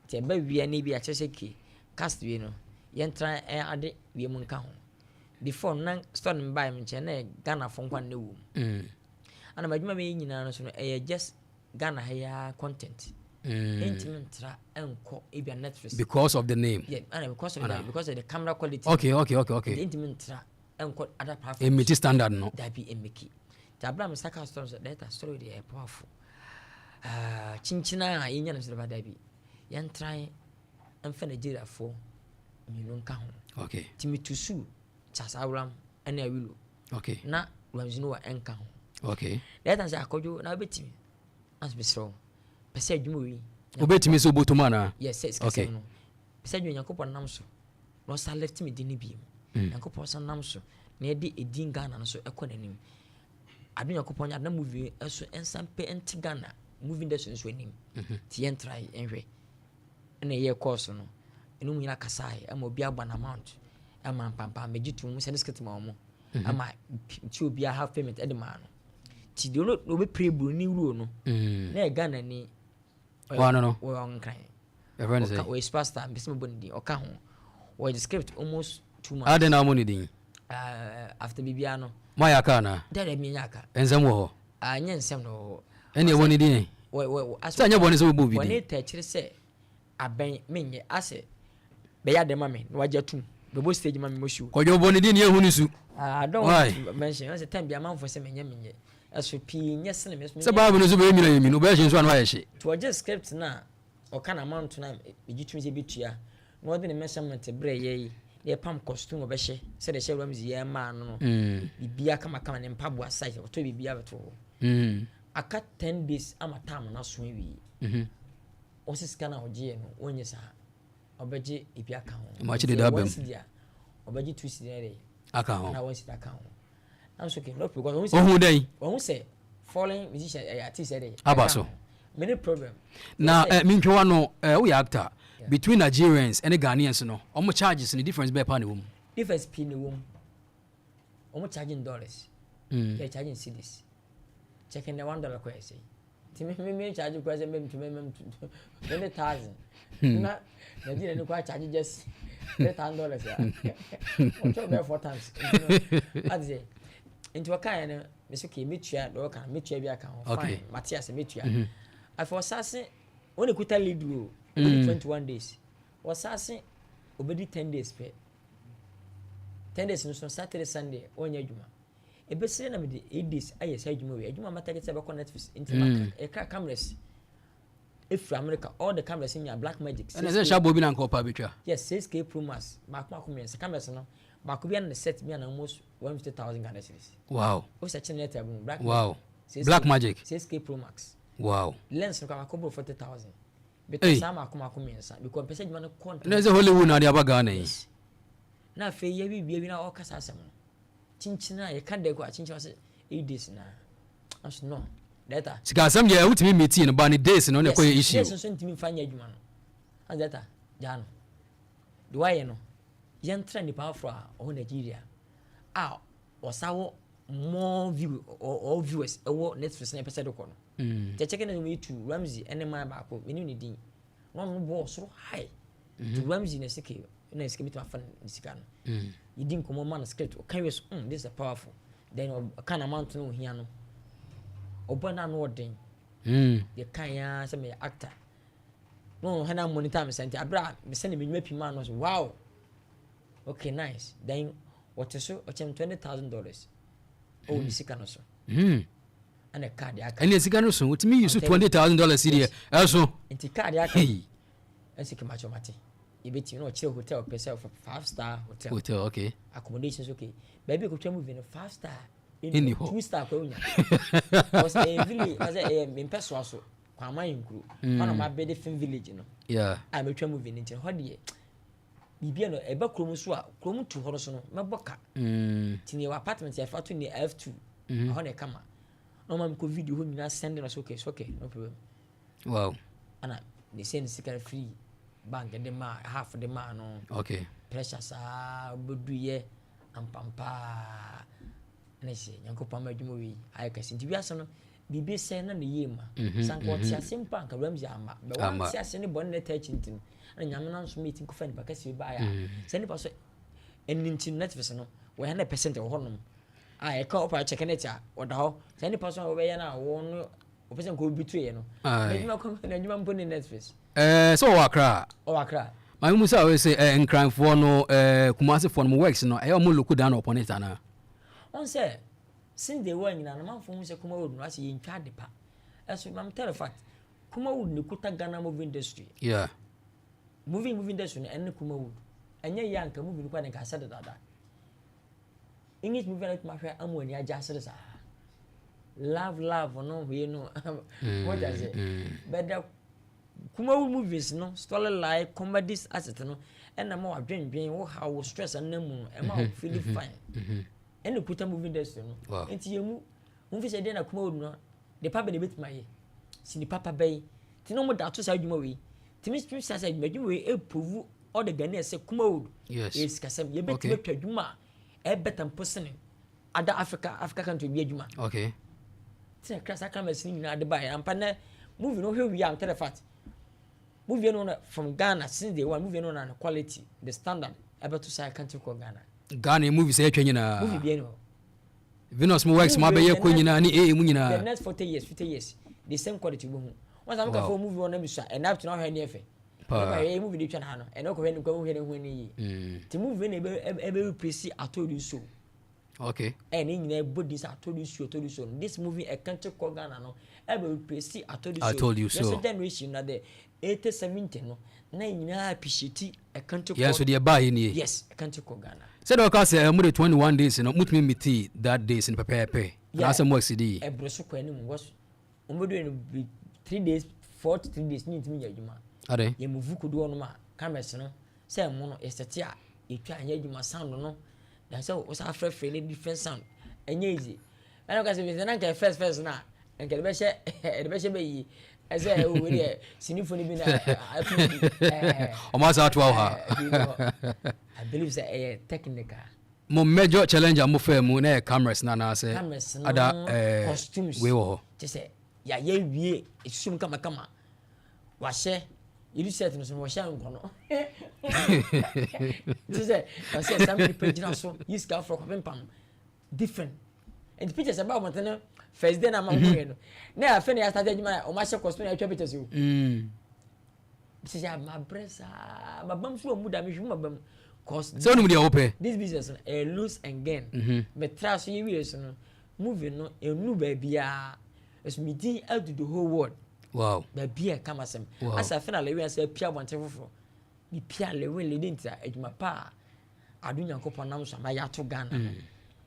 nti ɛbɛ wia ne bi akyerɛ sɛ ke cast wie no yɛntra ade wie mu nka ho. Before na story no baeɛ me nkyɛn na yɛ Ghana fo nkwa ne wɔ mu. Ana madwuma bɛyɛ nyinaa no so no ɛyɛ just Ghana ha yi content. Ɛntumi ntra ɛnkɔ ebia Netflix. Because of the name. Yeah, ana because of the camera quality. Ɛntumi ntra ɛnkɔ other platforms. Ɛmeet standard no. Dabi, ɛmeet. Nti abira mi saka story sɛ data story deɛ ɛyɛ powerful. Kyinkyina a yɛnya no sɛ dabi, yɛntra ɛmfa Nigeriafoɔ mmienu nka ho. Nti metu su Charles Awuram ɛne Awilo. Na Ramsey Noah ɛnka ho. Data sɛ akɔdwo na wobɛtumi na mesrɛ wo pɛ sɛ adwuma wei. Wobɛtumi sɛ wobɔtom anaa? Yes, sɛ sikasɛm no pɛ sɛ adwuma Nyankopɔn nam so na ɔsa lift me din no bio mu. Nyankopɔn sa nam so na yɛde ɛdin Ghana no so ɛkɔ n'anim ade. Nyankopɔn nyɛ ade na movie ɛso ɛnsa mpɛ ɛnte Ghana movie industry nso anim. Nti yɛntra ɛnhwɛ ɛna ɛyɛ course no ɛno mu nyina kasae ɛma obi abɔ an amount ɛma mpampa megye to mu sɛ ne script ma ɔmo ama nti obiara half payment ɛde maa no. Nti deɛ ɔno ɔbɛpire buroni role no na yɛ Ghana ni. Wɔn no. Wɔyɛ Nkran. Yɛfrɛ no sɛ? Ɔyɛ superstar, mpɛ sɛ mebɔ ne din. Ɔka ho. Wɔyɛ script almost 2 months. Adɛn na wɔn ne din? After biribiara no. Mo ayɛ aka anaa? Dɛ mi nyɛ aka. Nsɛm wɔ hɔ? Ah, nyɛ nsɛm na wɔ hɔ. Ɛne ɛwɔ ne din? Wɔ sɛ ɛnyɛ bɔne sɛ wobɔ obi din. Wɔne ta akyire sɛ abɛn menyɛ asɛ bɛyɛ ade ma me na wagye atum bɛbɔ stage ma me mo show. Kɔdwo bɔ ne din yɛhu ne su. Ah, I don't want to mention. Ɔsɛ time bi amanfo sɛ menyɛ menyɛ. Ɛso pii nyɛ sene me. Sɛ Bible no so bɛyɛ nwina yɛ minu, bɛyɛ hye nso ano ayɛ hye. Nti ɔgye script na ɔka na amanto na megye tum sɛ bɛtua na ɔde ne measurement brɛ yɛ yi na yɛpam costume ɔbɛhyɛ sɛdeɛ hyɛ Ramsey yɛ maa no, biribiara kamakama, ne mpaboa size, ɔtɔ biribiara bɛto hɔ. Aka 10 days ama time no aso awie, ɔsɛ sika no a ɔgyeɛ no wɔnyɛ saa, ɔbɛgye ebi aka ho. Ɔmo deda abam. 1 cedi a ɔbɛgye 2 cedi na de aka ho na 1 cedi aka ho. I'm so okay, no problem, because ohun dɛn? Ɔhu sɛ foreign musician ɛyɛ artist ɛde aba so. Many problem. Na mintwewa no, woyɛ actor, between Nigerians ɛne Ghanaians no, ɔmo charges no, difference bɛɛ pa na ɛwɔ mu? Difference pii na ɛwɔ mu. Ɔmo charging dollars, yɛ charging cedis. Checking the $1 kɔ yɛ sɛ nti me charge kɔ sɛ me 20,000 na Nigeria ni kɔ charge just $3,000 a ɔtɔ bɛyɛ four times. Nti no ati sɛ nti ɔka yɛ no me so kee metua deɛ ɔka no, metua bi aka ho. Fine, mate ase, metua. Afei ɔsase wɔn ekuta lead role obedi 21 days, ɔsase obedi 10 days pɛ. 10 days no so, Saturday, Sunday ɔnyɛ adwuma. Ebesire na mede 8 days ayɛ saa adwuma wei, adwuma mata sɛ ɛbɛkɔ Netflix. Nti maka ɛka cameras efiri America, all the cameras nya Black Magic. Ɛna sɛ hyɛ abɔ bi na nka ɔpa betwa. Yes, 6K Pro Max baako baako mmiɛnsa. Cameras no baako bi ana ne set bi ana almost 150,000 Ghana cedis. O sɛ kyɛn net abu Black Magic. Black Magic. 6K Pro Max. Lens no kɔ baako bɔ 40,000. Hey. Betɔ saa baako baako mmiɛnsa because mpɛ sɛ adwuma no kɔ. Ɛna sɛ Hollywood na ade aba Ghana yi. Yes. Na afei yɛ bi bia bi na ɔka saa asɛm no kyinkyin a yɛka dɛ kɔ a kyinkyin ɔsɛ 8 days na ɔsɛ no data. Sika asɛm deɛ, wotumi meeting no ba ne days no na ɛkɔ yɛ issue. Days nso ntumi nfa nyɛ adwuma no ɔsɛ data gyaa no de wayɛ no. Yɛntra nipa aforo a ɔwɔ Nigeria a ɔsa wɔ more view or viewers ɛwɔ Netflix na ɛpɛ sɛ de kɔ no. Kyɛ kyɛ kɛ na wɔyi tu Ramsey ɛne man baako menim ne din na ɔno bɔ ɔsoro high to Ramsey na sike na sike bituma afa ne sika no. Yɛdi nkɔmmɔ ma no script, ɔka wie so, this is powerful." Then ɔka na amanto no ohia no ɔbɔ na ano ɔden. Yɛka ya sɛ meyɛ actor na ɔno hɛn monitor me sɛ nti abere a mesɛ ne menwuma pii maa no so, "Wow, okay, nice." Then wɔte so ɔkyɛm $20,000 ɔwɔ ne sika no so. Ɛna card aka. Ɛne sika no so wotumi yi so $20,000 deɛ ɛso. Nti card aka ɛsɛ kemakyɛ mate yɛbɛtumi na ɔkyerɛ hotel pɛ sɛ five star hotel. Hotel, okay. Accommodation so okay, baabi ekotwa movie no, five star ɛnni hɔ. Two star kɔ onya because ɛyɛ village ɔsɛ ɛyɛ mempɛ soa so kwama yɛ nkuro hɔ na ma bɛde film village no a mɛtwa movie no. Nti hɔ deɛ biribi no ɛbɛ kurom so a kurom tu hɔ no so no mɛbɔ ka. Nti ne yɛwɔ apartment yɛfa to ne F2 ɛhɔ na ɛkama na ɔma mekɔ video hɔ nyinaa send no so, okay so okay, no problem. Ana ne sɛ ne sika free bank de ma half de ma no. Pressure saa bɛduyɛ ampampaa ɛna sɛ Nyankopɔn ama adwuma wei ayɛ kɛse. Nti wiase no biribi sɛ na ne yie ma sanka ɔte ase mpo anka Ramsey ama bɛ wante ase ne bɔne ne ta akyi. Nti no ɛna Nyame no nso mɛtumi kɔfa nipa kɛseɛ bi baeɛ a sɛ nipa so ɛno nti no Netflix no wɔyɛ 100% wɔ hɔnom a yɛka ɔpa kyɛkɛ net a ɔda hɔ sɛ nipa so a wɔbɛyɛ no a wɔn no wɔpɛ sɛ nka obi tuiɛ no n'adwuma kɔ n'adwuma mpo ne Netflix. Sɛ ɔwɔ Akra? Ɔwɔ Akra. Maame mu sɛ ɔyɛ sɛ Nkranfoɔ no, Kumasefoɔ no mo works no ɛyɛ ɔmo look down upon it anaa? Ɔn sɛ since day one nyinaa no manfo hu sɛ Kumawood no asɛ yɛntwa ade pa. Ɛso mam tell you fact, Kumawood ne kuta Ghana movie industry. Movie industry no ɛne Kumawood ɛnyɛ yɛ anka movie no kɔ ne nka asɛ dedada. English movie na tuma hwɛ amu ani agye asere saa love love no hwee no wɔgya sɛ bɛda. Kumawood movies no storyline, comedies asset no ɛna ma wadwendwen wo ha wo stress ɛnam mu no ɛma wo feel fine. Ɛna kuta movie industry no. Nti yɛn mu wɔn fi sɛ deɛ na Kumawood no de pa bɛ na ebetuma yɛ sini papa bɛyi ti na wɔn da ato saa adwuma wei tìmi tìmi sa sɛ adwuma wei eprove all the Ghanaians sɛ Kumawood yɛ sikasɛm yɛbɛtumi atwa adwuma a ɛbɛta mpo sene ada Africa country bi adwuma. Ti na kra saa cameras no nyinaa de baeɛ. Ampa nɛ movie no wohwɛ wie a, I'm the fact. Movie no na from Ghana since day one, movie no na the quality, the standard ɛbɛto saa country called Ghana. Ghana movie sɛ yɛtwa nyinaa. Movie bi ni hɔ. Venus mo works mo abɛyɛ kɔ nyinaa ne AA mu The nyinaa. next 40 years, 50 years, the same quality wo hu. Once I'm for movie on me so, and up to now hwɛ ne ɛfɛ. Paa. Ɛna movie de twa na ha no, ɛna ɔkɔhwɛ ne nkwa hwɛ ne ho ne yie. Ti movie na ebe ebe replace "I Told You So". Ɛ ne nyinaa bɔ din sɛ "I Told You So", "I Told You So". This movie, A Country Called Ghana no, ɛbɛ replace "I Told You So". "I Told You So". Yɛsɛ generation na the 80 70 no na nyinaa appreciate A Country Yɛn nso Called deɛ baa yi nie. Yes, A Country Called Ghana. Sɛdeɛ ɔka sɛ mo de 21 days no, motumi meet that days no pɛpɛɛpɛ anaasɛ mo exceed yi? Ɛboro so kɔ anim because wɔn bɛ do no bi 3 days, 4 to 3 days ne ntumi nyɛ adwuma. Ade. Yɛ move kodoɔ no ma cameras no sɛ ɛmo no yɛsɛte a yɛtwa anyɛ adwuma, sound no na sɛ wosan afrɛfrɛ ne different sound, ɛnyɛ easy. Ɛna ɔka sɛ bi na nka first first na nka ɛde bɛhyɛ bɛyie ɛsɛ ɛwɔ deɛ sinifo no bi na ɛto bi ɛɛ. Ɔmo asa atoa wo ha. Ɛɛ, I believe sɛ ɛyɛ technical. Mo major challenge a mofaa mu na yɛ cameras no anaasɛ Cameras no, ada costumes. Wei wɔ hɔ. Kyɛ sɛ yɛayɛ wie esusum kamakama, wahyɛ yɛdu set no so no, wɔhyɛ nkɔ no nti sɛ ɔsɛ saa nipa gyina so yi sika forɔ kɔpempam different. Nti pictures ɛba abɔnten no, first day na ama wɔn yɛ no na afei na yɛasate adwuma a wɔn ahyɛ costume na yɛatwa pictures o. Sɛ sɛ mabrɛ saa, mabam so wɔ mu da mehwɛ mu mabam cause Sɛ wonim deɛ wopɛ. This business no ɛyɛ lose and gain. Metra so yɛwie so no, movie no ɛnu baabiaa ɛso me din adu the whole world. Baabi a ɛka masɛm. Asa afei na Lilwin sɛ apia abɔnten foforɔ mepia Lilwin lede nti a adwuma pa a ado Nyankopɔn nam so ama yɛato Ghana no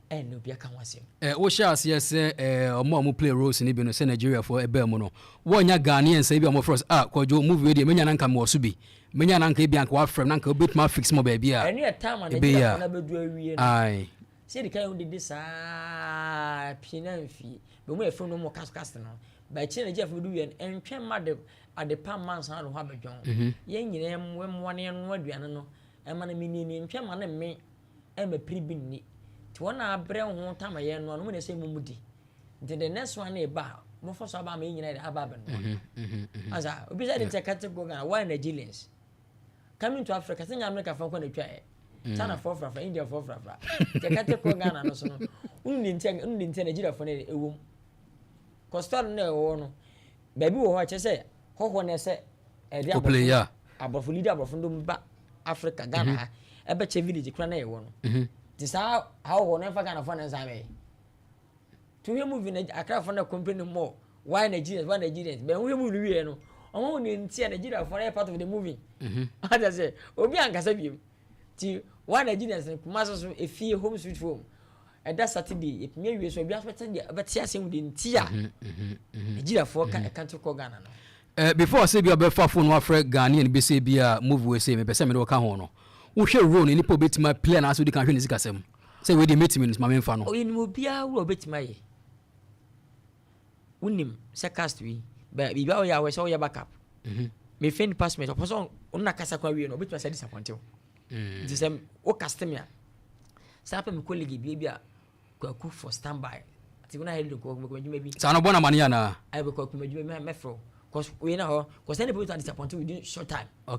ɛnna obi aka ho asɛm. Wohyɛ aseɛ sɛ ɔmo a ɔmo play roles no bi no sɛ Nigeriafoɔ ɛbaa mu no, wɔnya Ghanaians bi a ɔmo frɛ sɛ, ah, Kwadwo, movie wei deɛ menya na nka mewɔ so bi, menya na nka ebi anka wafrɛ m na nka wobɛtumi afix mɔ baabi a Ɛno yɛ time a ɛbɛyɛ a. Nigeriafoɔ no abɛdu awie no. Sɛ yɛde ka yɛn ho dede saa pii na mfie bɛmu yɛ fɛn no mu cast cast no bɛkyerɛ Nigeriafoɔ bɛdu wie no, ɛntwɛn ma de ade pa ma nsa de ho abɛdwɔn yɛn nyinaa mmoa no, yɛnoa aduane no ɛma no menieni, ntwɛn ma ne mme ɛma piri bi nni nti wɔn a abrɛ ho tam a yɛnoa no mu na ɛsɛ mu mu di. Nti the next one ne ba a mofa so aba ama yɛn nyinaa de aba abɛnoa asa obi sɛ de nkyɛn kate go Ghana. Why Nigerians coming to Africa sɛ nyɛ America fɔ nkɔ na atwa ɛ China fɔ frafra, India fɔ frafra nkyɛn kate kɔ Ghana no so no, nni nkyɛn Nigeria fɔ no ɛwɔ mu kɔstɔr no ɛwɔ no baabi wɔ hɔ a kyerɛ sɛ hɔhoɔ no ɛsɛ ɛde Oplay, yeah. aborɔfo leader, aborɔfo no ba Africa, Ghana ha ɛbɛkyɛ village kora na ɛwɔ no nti saa ahɔhoɔ no ɛmfa Ghanafoɔ no nsa bɛyɛ to hwɛ movie na Akrafoɔ no complain more, why Nigerians, why Nigerians? Bɛn wohwɛ movie no wie no, ɔmo ho ne nti a Nigeriafoɔ no yɛ part of the movie ata sɛ obi ankasa biem ti why Nigerians no. Kumasi so efie, home sweet home, ɛda Saturday yɛtumi awie so obi aso bɛte deɛ bɛte asɛm de nti a Nigeriafoɔ ka ɛka to kɔ Ghana no. Before sɛ bi a bɛfa phone wafrɛ Ghanaian bi sɛ bi a movie wei sɛ mepɛ sɛ mede wɔka ho no, wohwɛ role no nipa obɛtumi aplay anaasɛ wodi kan hwɛ ne sikasɛm sɛ wei deɛ mɛtumi no ma memfa no? Ɔyɛ nim obiara wura obɛtumi ayɛ. Wonim sɛ cast wi bɛ biribi a woyɛ a wɔyɛ sɛ woyɛ backup mefe nipa smith ɔpɛ sɛ ɔno na kasa kora wie no, obɛtumi asɛ disappoint wo. Nti sɛ wo cast me a, saa pɛ me colleague bi a Kwaku for standby nti wona yɛ de kɔ adwuma bi. Saa no bɔ no amane anaa? Ayɛ bɛ kɔ adwuma bi mɛfrɛ wo cause wei na hɔ cause ɛne people disappoint within short time. O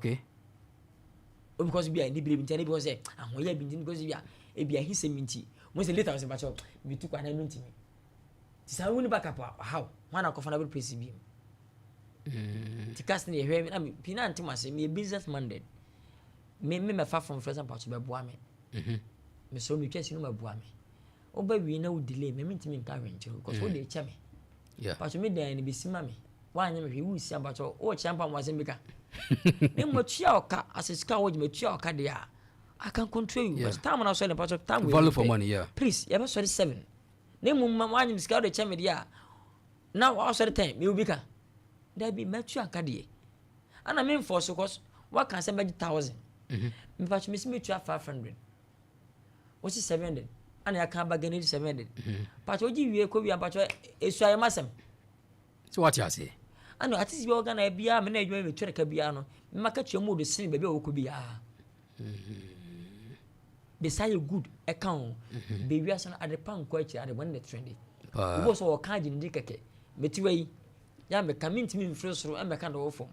because bi a ni bere bi nti ɛne because sɛ ahoyɛ bi nti because bi a ebi ahisɛm nti mo sɛ later mo sɛ bakyɛw bi tu kwan na ɛno ntumi nti saa wo ni backup a ɔhaw wɔn a akɔfa na bɛ place bi mu nti cast no yɛhwɛ na me pii na ntem ase. Meyɛ business minded, me mɛfa from for example ato bɛboa me mesɔrɔ metwa si no mɛboa me woba wie na wo delay me, mentumi nka hwɛ nkyerɛ because wode kyɛ me. Patro, me dan no bɛsi ma me, woanyɛ me hwɛ wosi ampatro wokyɛ mpa mo asɛm bi ka na mmom matua ɔka asɛ sika a wogye matua ɔka deɛ a, I can control you. But time na sɔre patro time wei Value for mepɛ. money, yeah. Please, yɛbɛsɔre 7 na mmom ma woanyɛ me sika wode kyɛ me deɛ a na wasɔre 10 me obi ka dabi matua nka deɛ ana memfɔ so cause woaka sɛ mɛgye 1000 mepatro mesi mɛtua 500, wosi 700 ana yɛaka aba gane 700 patro wogye wie kɔ wie a patro ɛsua yɛ masɛm. Sɛ wate aseɛ. Ana artist bi a wɔ Ghana biara me na adwuma mi metua ka biara no mema ka tua mu de sene baabi a wɔkɔ biara besa yɛ good ɛka ho baabi ase no ade pa nkɔ akyiri ade bɔne na trende. Paa. Wobɔ sɛ wɔka agye ne di kɛkɛ. Metiwa yi yɛ a meka, mentumi mfiri soro ɛmmɛka de wɔ fam.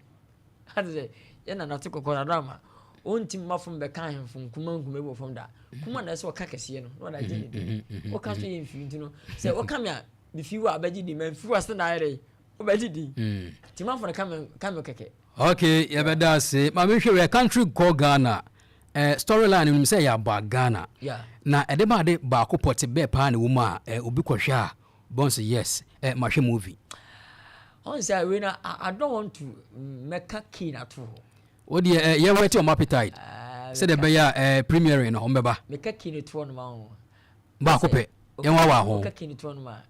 Ade sɛ yɛ nanate kɔkɔɔ na ama ɔntumi ma fam bɛka ahemfo nkuma nkuma bi wɔ fam da kuma na ɛsɛ ɔka kɛseɛ no na ɔde agye ne din. Wɔka so yɛ mfiri, nti no sɛ wɔka me a, mefiri hɔ a bɛgye din, mamfiri hɔ a sɛ na ayɛ dɛ wobɛgye din. Nti manfo no ka me kɛkɛ. Okay, yɛbɛda ase. Ma mehwɛ wɛ country kɔ Ghana storyline no nim sɛ yɛ aba Ghana. Na ɛde ba ade baako pɔte bɛɛ paa na ɛwɔ mu a obi kɔhwɛ a bɔn sɛ yes, mahwɛ movie. Ɔn sɛ wei na I don't want to mɛka key na to hɔ. Wo deɛ yɛwɛte ɔmo appetite sɛdeɛ ɛbɛyɛ a premiering no ɔmo bɛba. Meka key no to hɔ nom aho. Baako pɛ yɛn wa wɔ ho. Meka key no to hɔ nom a,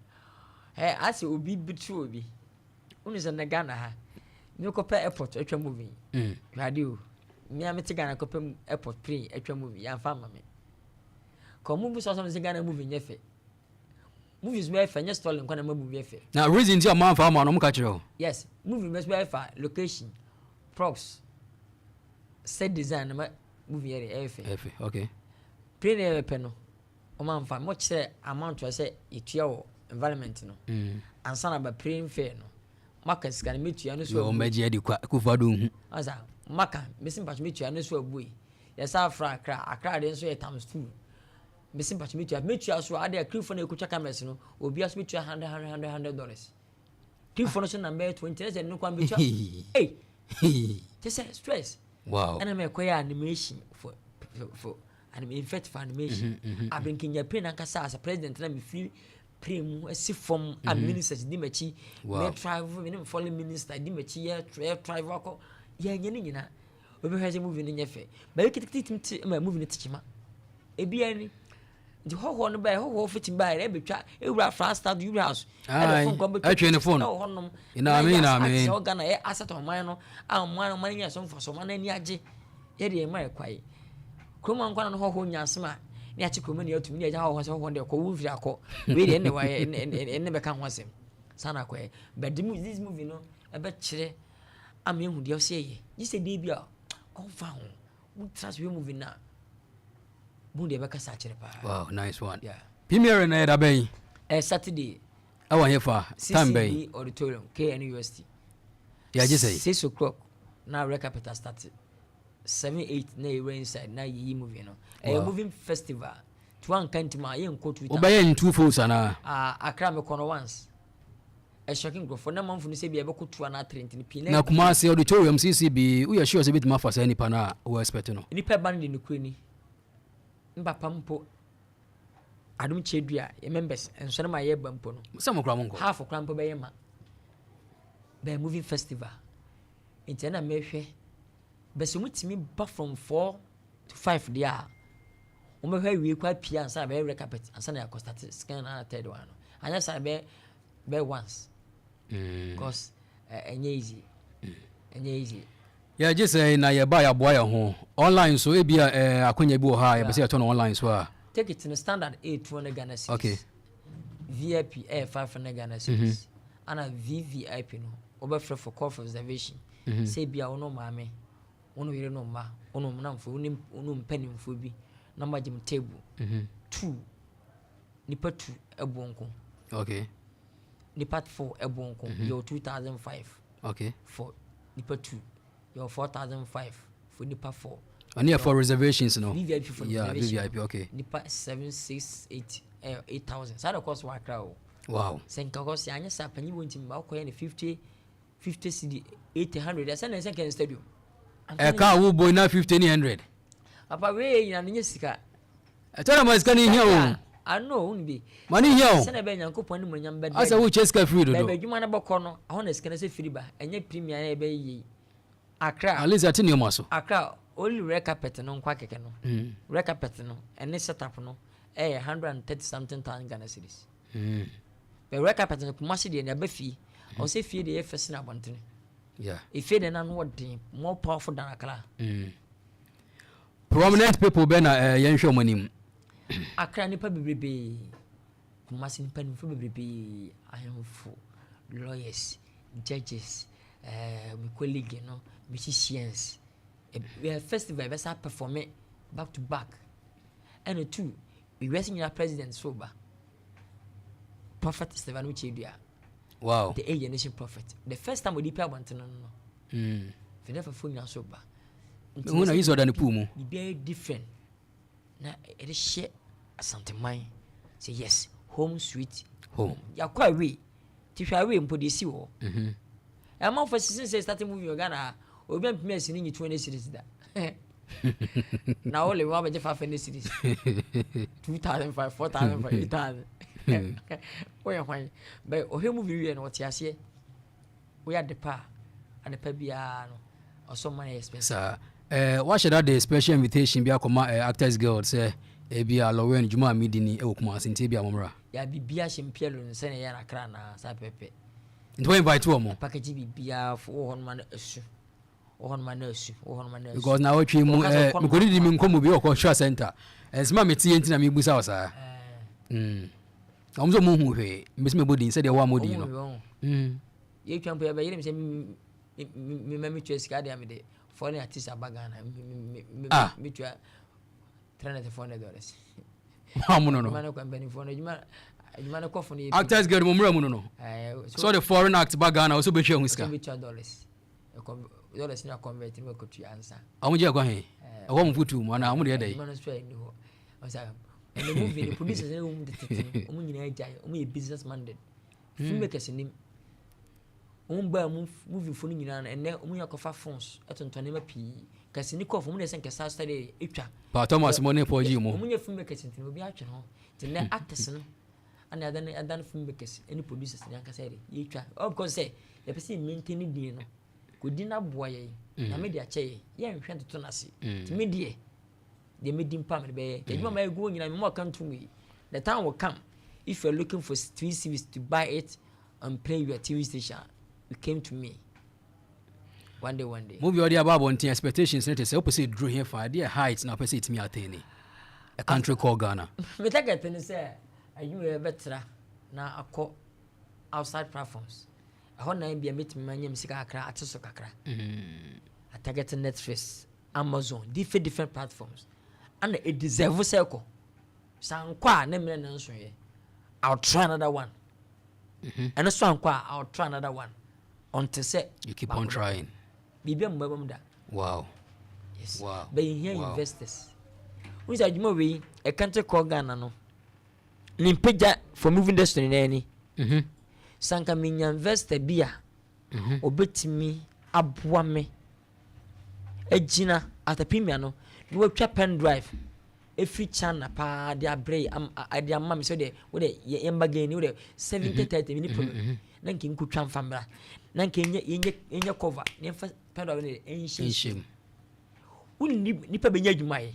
ɛ asɛ obi bi to obi wonu sɛ na Ghana ha mekɔpɛ airport atwa movie. Hwɛ ade o, mmea mete Ghana kɔpɛ airport plane atwa movie, yɛamfa ama me ka. Ɔmo bu sɛ ɔsɛ sɛ Ghana movie nyɛ fɛ. Movies bɛyɛ fɛ, nyɛ story nkwa na ma movie yɛ fɛ. Na reason ti a ɔmo amfa ama no, ɔmo ka kyerɛ o? Yes, movie bɛ so bɛyɛ fa location, props, set design na ma movie yɛ de ɛyɛ fɛ. Ɛyɛ fɛ, okay. Plane yɛ pɛ no, ɔmo amfa mo kyerɛ amount a sɛ yɛtua wɔ environment no ansa na ba plane fare no, maka sika no metua no so. Yɛ ɔmo bɛgye adi kwa kufa do nhu. Ɔsa maka mesi mpatso metua no so abue. Yɛsa afra Accra, Accra de nso yɛ times two. Mesi mpatso metua so ade a crewfoɔ na ekotwa cameras no, obiara so metua hundred hundred hundred hundred dollars. Crewfoɔ no so nam bɛyɛ 20 ɛsɛ no kwan metua ei kyɛ sɛ stress. Ɛna mɛ kɔyɛ animation for anim, in fact for animation abenkenya plane ankasa as a president na mefiri plane mu asi fam a ministers di m'akyi. Mɛ travel, me ne foreign minister di m'akyi, yɛ travel akɔ yɛnyɛ ne nyinaa. Obi hwɛ sɛ movie no nyɛ fɛ, baabi ketekete tumi te ma movie no te kyima ebi ani. Nti hɔhoɔ no bɛyɛ hɔhoɔ fiti baa yɛ ɛbɛtwa ewura Flagstaff Jubilee House ɛde phone kɔ bɛtwa. Ɛtwe ne phone. Ɛwɔ hɔnom. Ina me, ina me. Sɛ ɔga yɛ asɛtɔ ɔman no a, ɔman no nyɛ so mfa so, ɔman no ani agye. Yɛde yɛn mma yɛ kwae kurom ankwa na hɔhoɔ nya asɛm a ne akye kurom ne atumi ne agya hɔhoɔ sɛ hɔhoɔ deɛ kɔ wo mfiri akɔ wei deɛ ɛnne wayɛ ɛnne bɛka ho asɛm saa na akɔyɛ. But this movie no ɛbɛkyerɛ ama ehu deɛ ɔsɛ yɛ gye sɛ deɛ bi a ɔmfa ho wotra so hwɛ movie no a bu deɛ ɛbɛkasa akyerɛ paa. Wow, nice one. Premiere na yɛda bɛn? Saturday. Ɛwɔ he fa, time bɛn? CCB auditorium, KNUST. Yɛagye sɛ 6 o'clock na red carpet start, 7, 8 na yɛwura inside na yɛyi movie no. Ɛyɛ movie festival tí wɔn nka ntoma yɛ nkɔ two times. Wobɛyɛ in two folds anaa? Ah, Accra mekɔ no once, ɛhyɛke nkurɔfoɔ na manfo no sɛ bi ɛbɛkɔ two anaa three, nti pii. Na Kumase auditorium CCB, woyɛ sure sɛ bɛtumi afa saa nipa no a wɔ expect no? Nipa ba no de nokure ni mpapa mpo adom kyɛ dua yɛ members nsɔre ma yɛba mpo no. Sɛ mo kora mo nkɔ. Half kora mpo bɛyɛ ma bɛyɛ moving festival, nti ɛna mehwɛ bɛsɛ ɔmutumi ba from 4 to 5 deɛ a wɔbɛhwɛ awie kɔ apia ansa na bɛyɛ red carpet, ansa na yɛakɔ start second na third one no. Anyɛ saa bɛyɛ once because ɛnyɛ easy, ɛnyɛ easy. Yɛgye sɛ na yɛba yɛaboa yɛn ho online so ebia akwanya bi wɔ ha a yɛpɛ sɛ yɛtɔ no online so a. Ticket no standard ɛyɛ 200 Ghana cedis. VIP ɛyɛ 500 Ghana cedis, ana VVIP no wobɛfrɛ for call for reservation sɛ ebia wo no maame, wo no yere no mma, wo no namfo, wo no mpanimfoɔ bi na moagye m table two, nipa two ɛboɔ nko. Nipa four ɛboɔ nko, yɛwɔ 2,500 for nipa two, yɛwɔ 4,500 for nipa four. Ɔne yɛ for reservations no? VVIP for reservation. VIP, okay. Nipa seven, six, eight, ɛyɛ 8,000. Saa de kɔ so wɔ Accra o. Sɛ nka kɔ sɛ anyɛ saa panyin wɔ ntumi ba wokɔyɛ no 50 50 cedi, 80, 100, ɛsɛ na ɛsɛ kɛn stadium. Ɛka a wobɔ na 50 ne 100. Papa, wei yɛ nyina no nyɛ sika. Ɛtɔ na ma sika no hia o. Ano wo bi. Ma ne hia o. Sɛnɛ bɛ Nyankopɔn ne monyam bɛda. Asɛ wokyɛ sika firi dodo. Bɛbɛ adwuma no bɔkɔ no ɛhɔ na sika no sɛ firi ba, ɛnyɛ premier na ɛbɛyɛ yie Accra. At least ate nneɛma so. Accra only red carpet no nkwa kɛkɛ no, red carpet no ɛne setup no ɛyɛ 130 something thousand Ghana cedis. Bɛ red carpet no, Kumasi deɛ ne aba fie, ɔsɛ fie deɛ yɛ fɛ sene abɔntene. Efie deɛ nanu ɔden, more powerful than Accra. Prominent people bɛ na yɛnhwɛ ɔmo anim? Accra nipa bebrebee, Kumasi nipa nimfo bebrebee, ahemfo, lawyers, judges, me colleague no, musicians. Festival ɛbɛsa perform back to back. Ɛna two, ewiase nyinaa president so ba, Prophet Stephen Kyei Dua. The Age Generation Prophet. The first time ɔde pɛ abɔnten no, Philadelphia fo nyinaa so ba. Mehu na yi sɛ ɔda ne pool mu. Biribiara yɛ different na ɛde hyɛ Asanteman sɛ yes, home sweet home. Yɛakɔ away ti, hwɛ away mpo deɛ esi wɔ hɔ. Ɛmanfo sisi sɛ starting movie wɔ Ghana ha, obi mpimi asi ne nyi 20 cedis da na wole wa bɛgye 500 cedis, 2,005, 4,005, 8,000, woyɛ hwan? Bɛ ɔhwɛ movie wie no, ɔte aseɛ woyɛ adepa a, adepa biara no ɔsɔ ma no yɛ expensive. Saa wahyɛ da de special invitation bi akɔma Actors Guild sɛ ebi a Lɔwɛn dwuma a medi ni ɛwɔ Kumase, nti ebi a mommra. Yɛ biribiara hyɛ mpialo no sɛnea ɛyɛ nakra naa saa pɛpɛ. Nti wɔ invite wɔ mo? Package biribiara fo wɔ hɔ noma no asu wɔ hɔ noma no asu wɔ hɔ noma no asu. Because na wɔtwe mu Wɔka sɛ ɔkɔ no mekɔdidi me nkɔmmɔ bi wɔ cultural center, ɛnsɛm a meteɛ nti na mebusa wo saa. Ɔmo sɛ ɔmo hu hwee, mbɛsɛ mebɔ din sɛdeɛ wɔ a mɔdin no. Ɔmo yɛtwa mpo yɛbɛyere me sɛ mema metua sika deɛ, mede foreign artist aba Ghana, metua 300, $400. Ɔmo no adwuma no kɔ mpanimfoɔ no adwuma, adwuma no kɔfo no yɛ Actors Guild mo mmra mu no, sɛ ɔde foreign act ba Ghana, ɔsɛ wobɛtwa ho sika. Sɛ bɛtua dollars, dollars no convert no wakɔtua ansa. Ɔmo gye ɛkɔ he ɛhɔ mo fotu mu anaa ɔmo deɛ dɛ? Adwuma no so a ɛni hɔ ɔsɛ ɛnɛ movie no producers no wɔn tete no, wɔn nyinaa gyae, wɔn yɛ business minded filmmakers nim wɔn baa mu. Movie fo no nyinaa no, ɛnɛ wɔn nyinaa kɔfa phones ɛtontɔn nneɛma pii kasi ne kɔfo wɔn de sɛ nkɛse asɔre etwa. Pa Thomas mo ne Paul G mo. Wɔn nyɛ filmmakers nti obi atwe ho nti nɛ actors no ana adan filmmakers ɛne producers ne ankasa yɛ de yɛtwa all because sɛ yɛpɛ sɛ yɛ maintain din no kò din aboa yɛn na me de akyɛ yɛn, yɛnhwɛ ntoto n'ase nti me deɛ me di mpa me de bɛyɛ adwuma ma egu nyinaa me mu ɔka ntum yi. The time will come, if you are looking for TV series to buy it and play your TV station, you came to me one day, one day. Movie ɔde aba abɔnten, expectations ne te sɛ wopɛ sɛ ɛduru he fa, ɛdeɛ height na wopɛ sɛ ɛtumi attain A Country Called Ghana? Me target ne sɛ adwuma yɛ bɛtra na akɔ outside platforms ɛhɔ nan bia mɛtumi anya me sika kakra ate so kakra. I target Netflix, Amazon, different different platforms ana it deserve sɛ ɛkɔ sɛ ankɔ a ne mmerɛ ne nso yɛ, I'll try another one. Ɛno so ankɔ a, I'll try another one until sɛ You keep on trying. Biribi a mbɛbɔ mu da. Yes. But you hear investors wọn sɛ adwuma wei, A Country Called Ghana no ne mpagya for movie industry na ani. Sanka menya investor bi a obetumi aboa me agyina after premiere no na watwa pen drive efiri China paa de abrɛ yi de ama me sɛ de wode yɛn bargain wode 70-30 mi ni problem na nka nkotwa nfa mmra na nka yɛnyɛ cover na yɛmfa pen drive no de ɛnhyɛ. Nhyɛ mu. Wonni nipa bɛnya adwuma yɛ,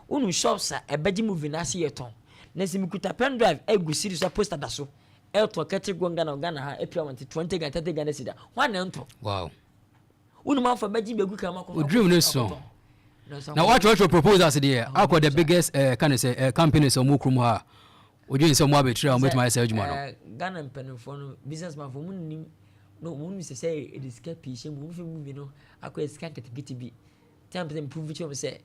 wonu shops a ɛbɛgye movie n'ase yɛ tɔn na sɛ mikuta pen drive egu series a poster da so ɛtɔ kɛtɛ go Ghana, Ghana ha epia wɔn ti 20 Ghana, 30 Ghana cedi, wɔn na ntɔ. Wonu manfo bɛgye bɛgu kama kɔ. O dream ne so na watwerɛtwerɛ proposals deɛ akɔ the biggest ka ne sɛ companies a ɔmo kurom ha a wodwene sɛ ɔmo abɛtiri a ɔmobɛtumi ayɛ saa adwuma no. Ghana mpanimfoɔ no, business man fo, mu nim no, mu nim sɛ ɛde sika pii hyɛ mu. Mu fi movie no akɔ sika nketenkete bi tí a mpɛ sɛ mprove kyerɛ mu sɛ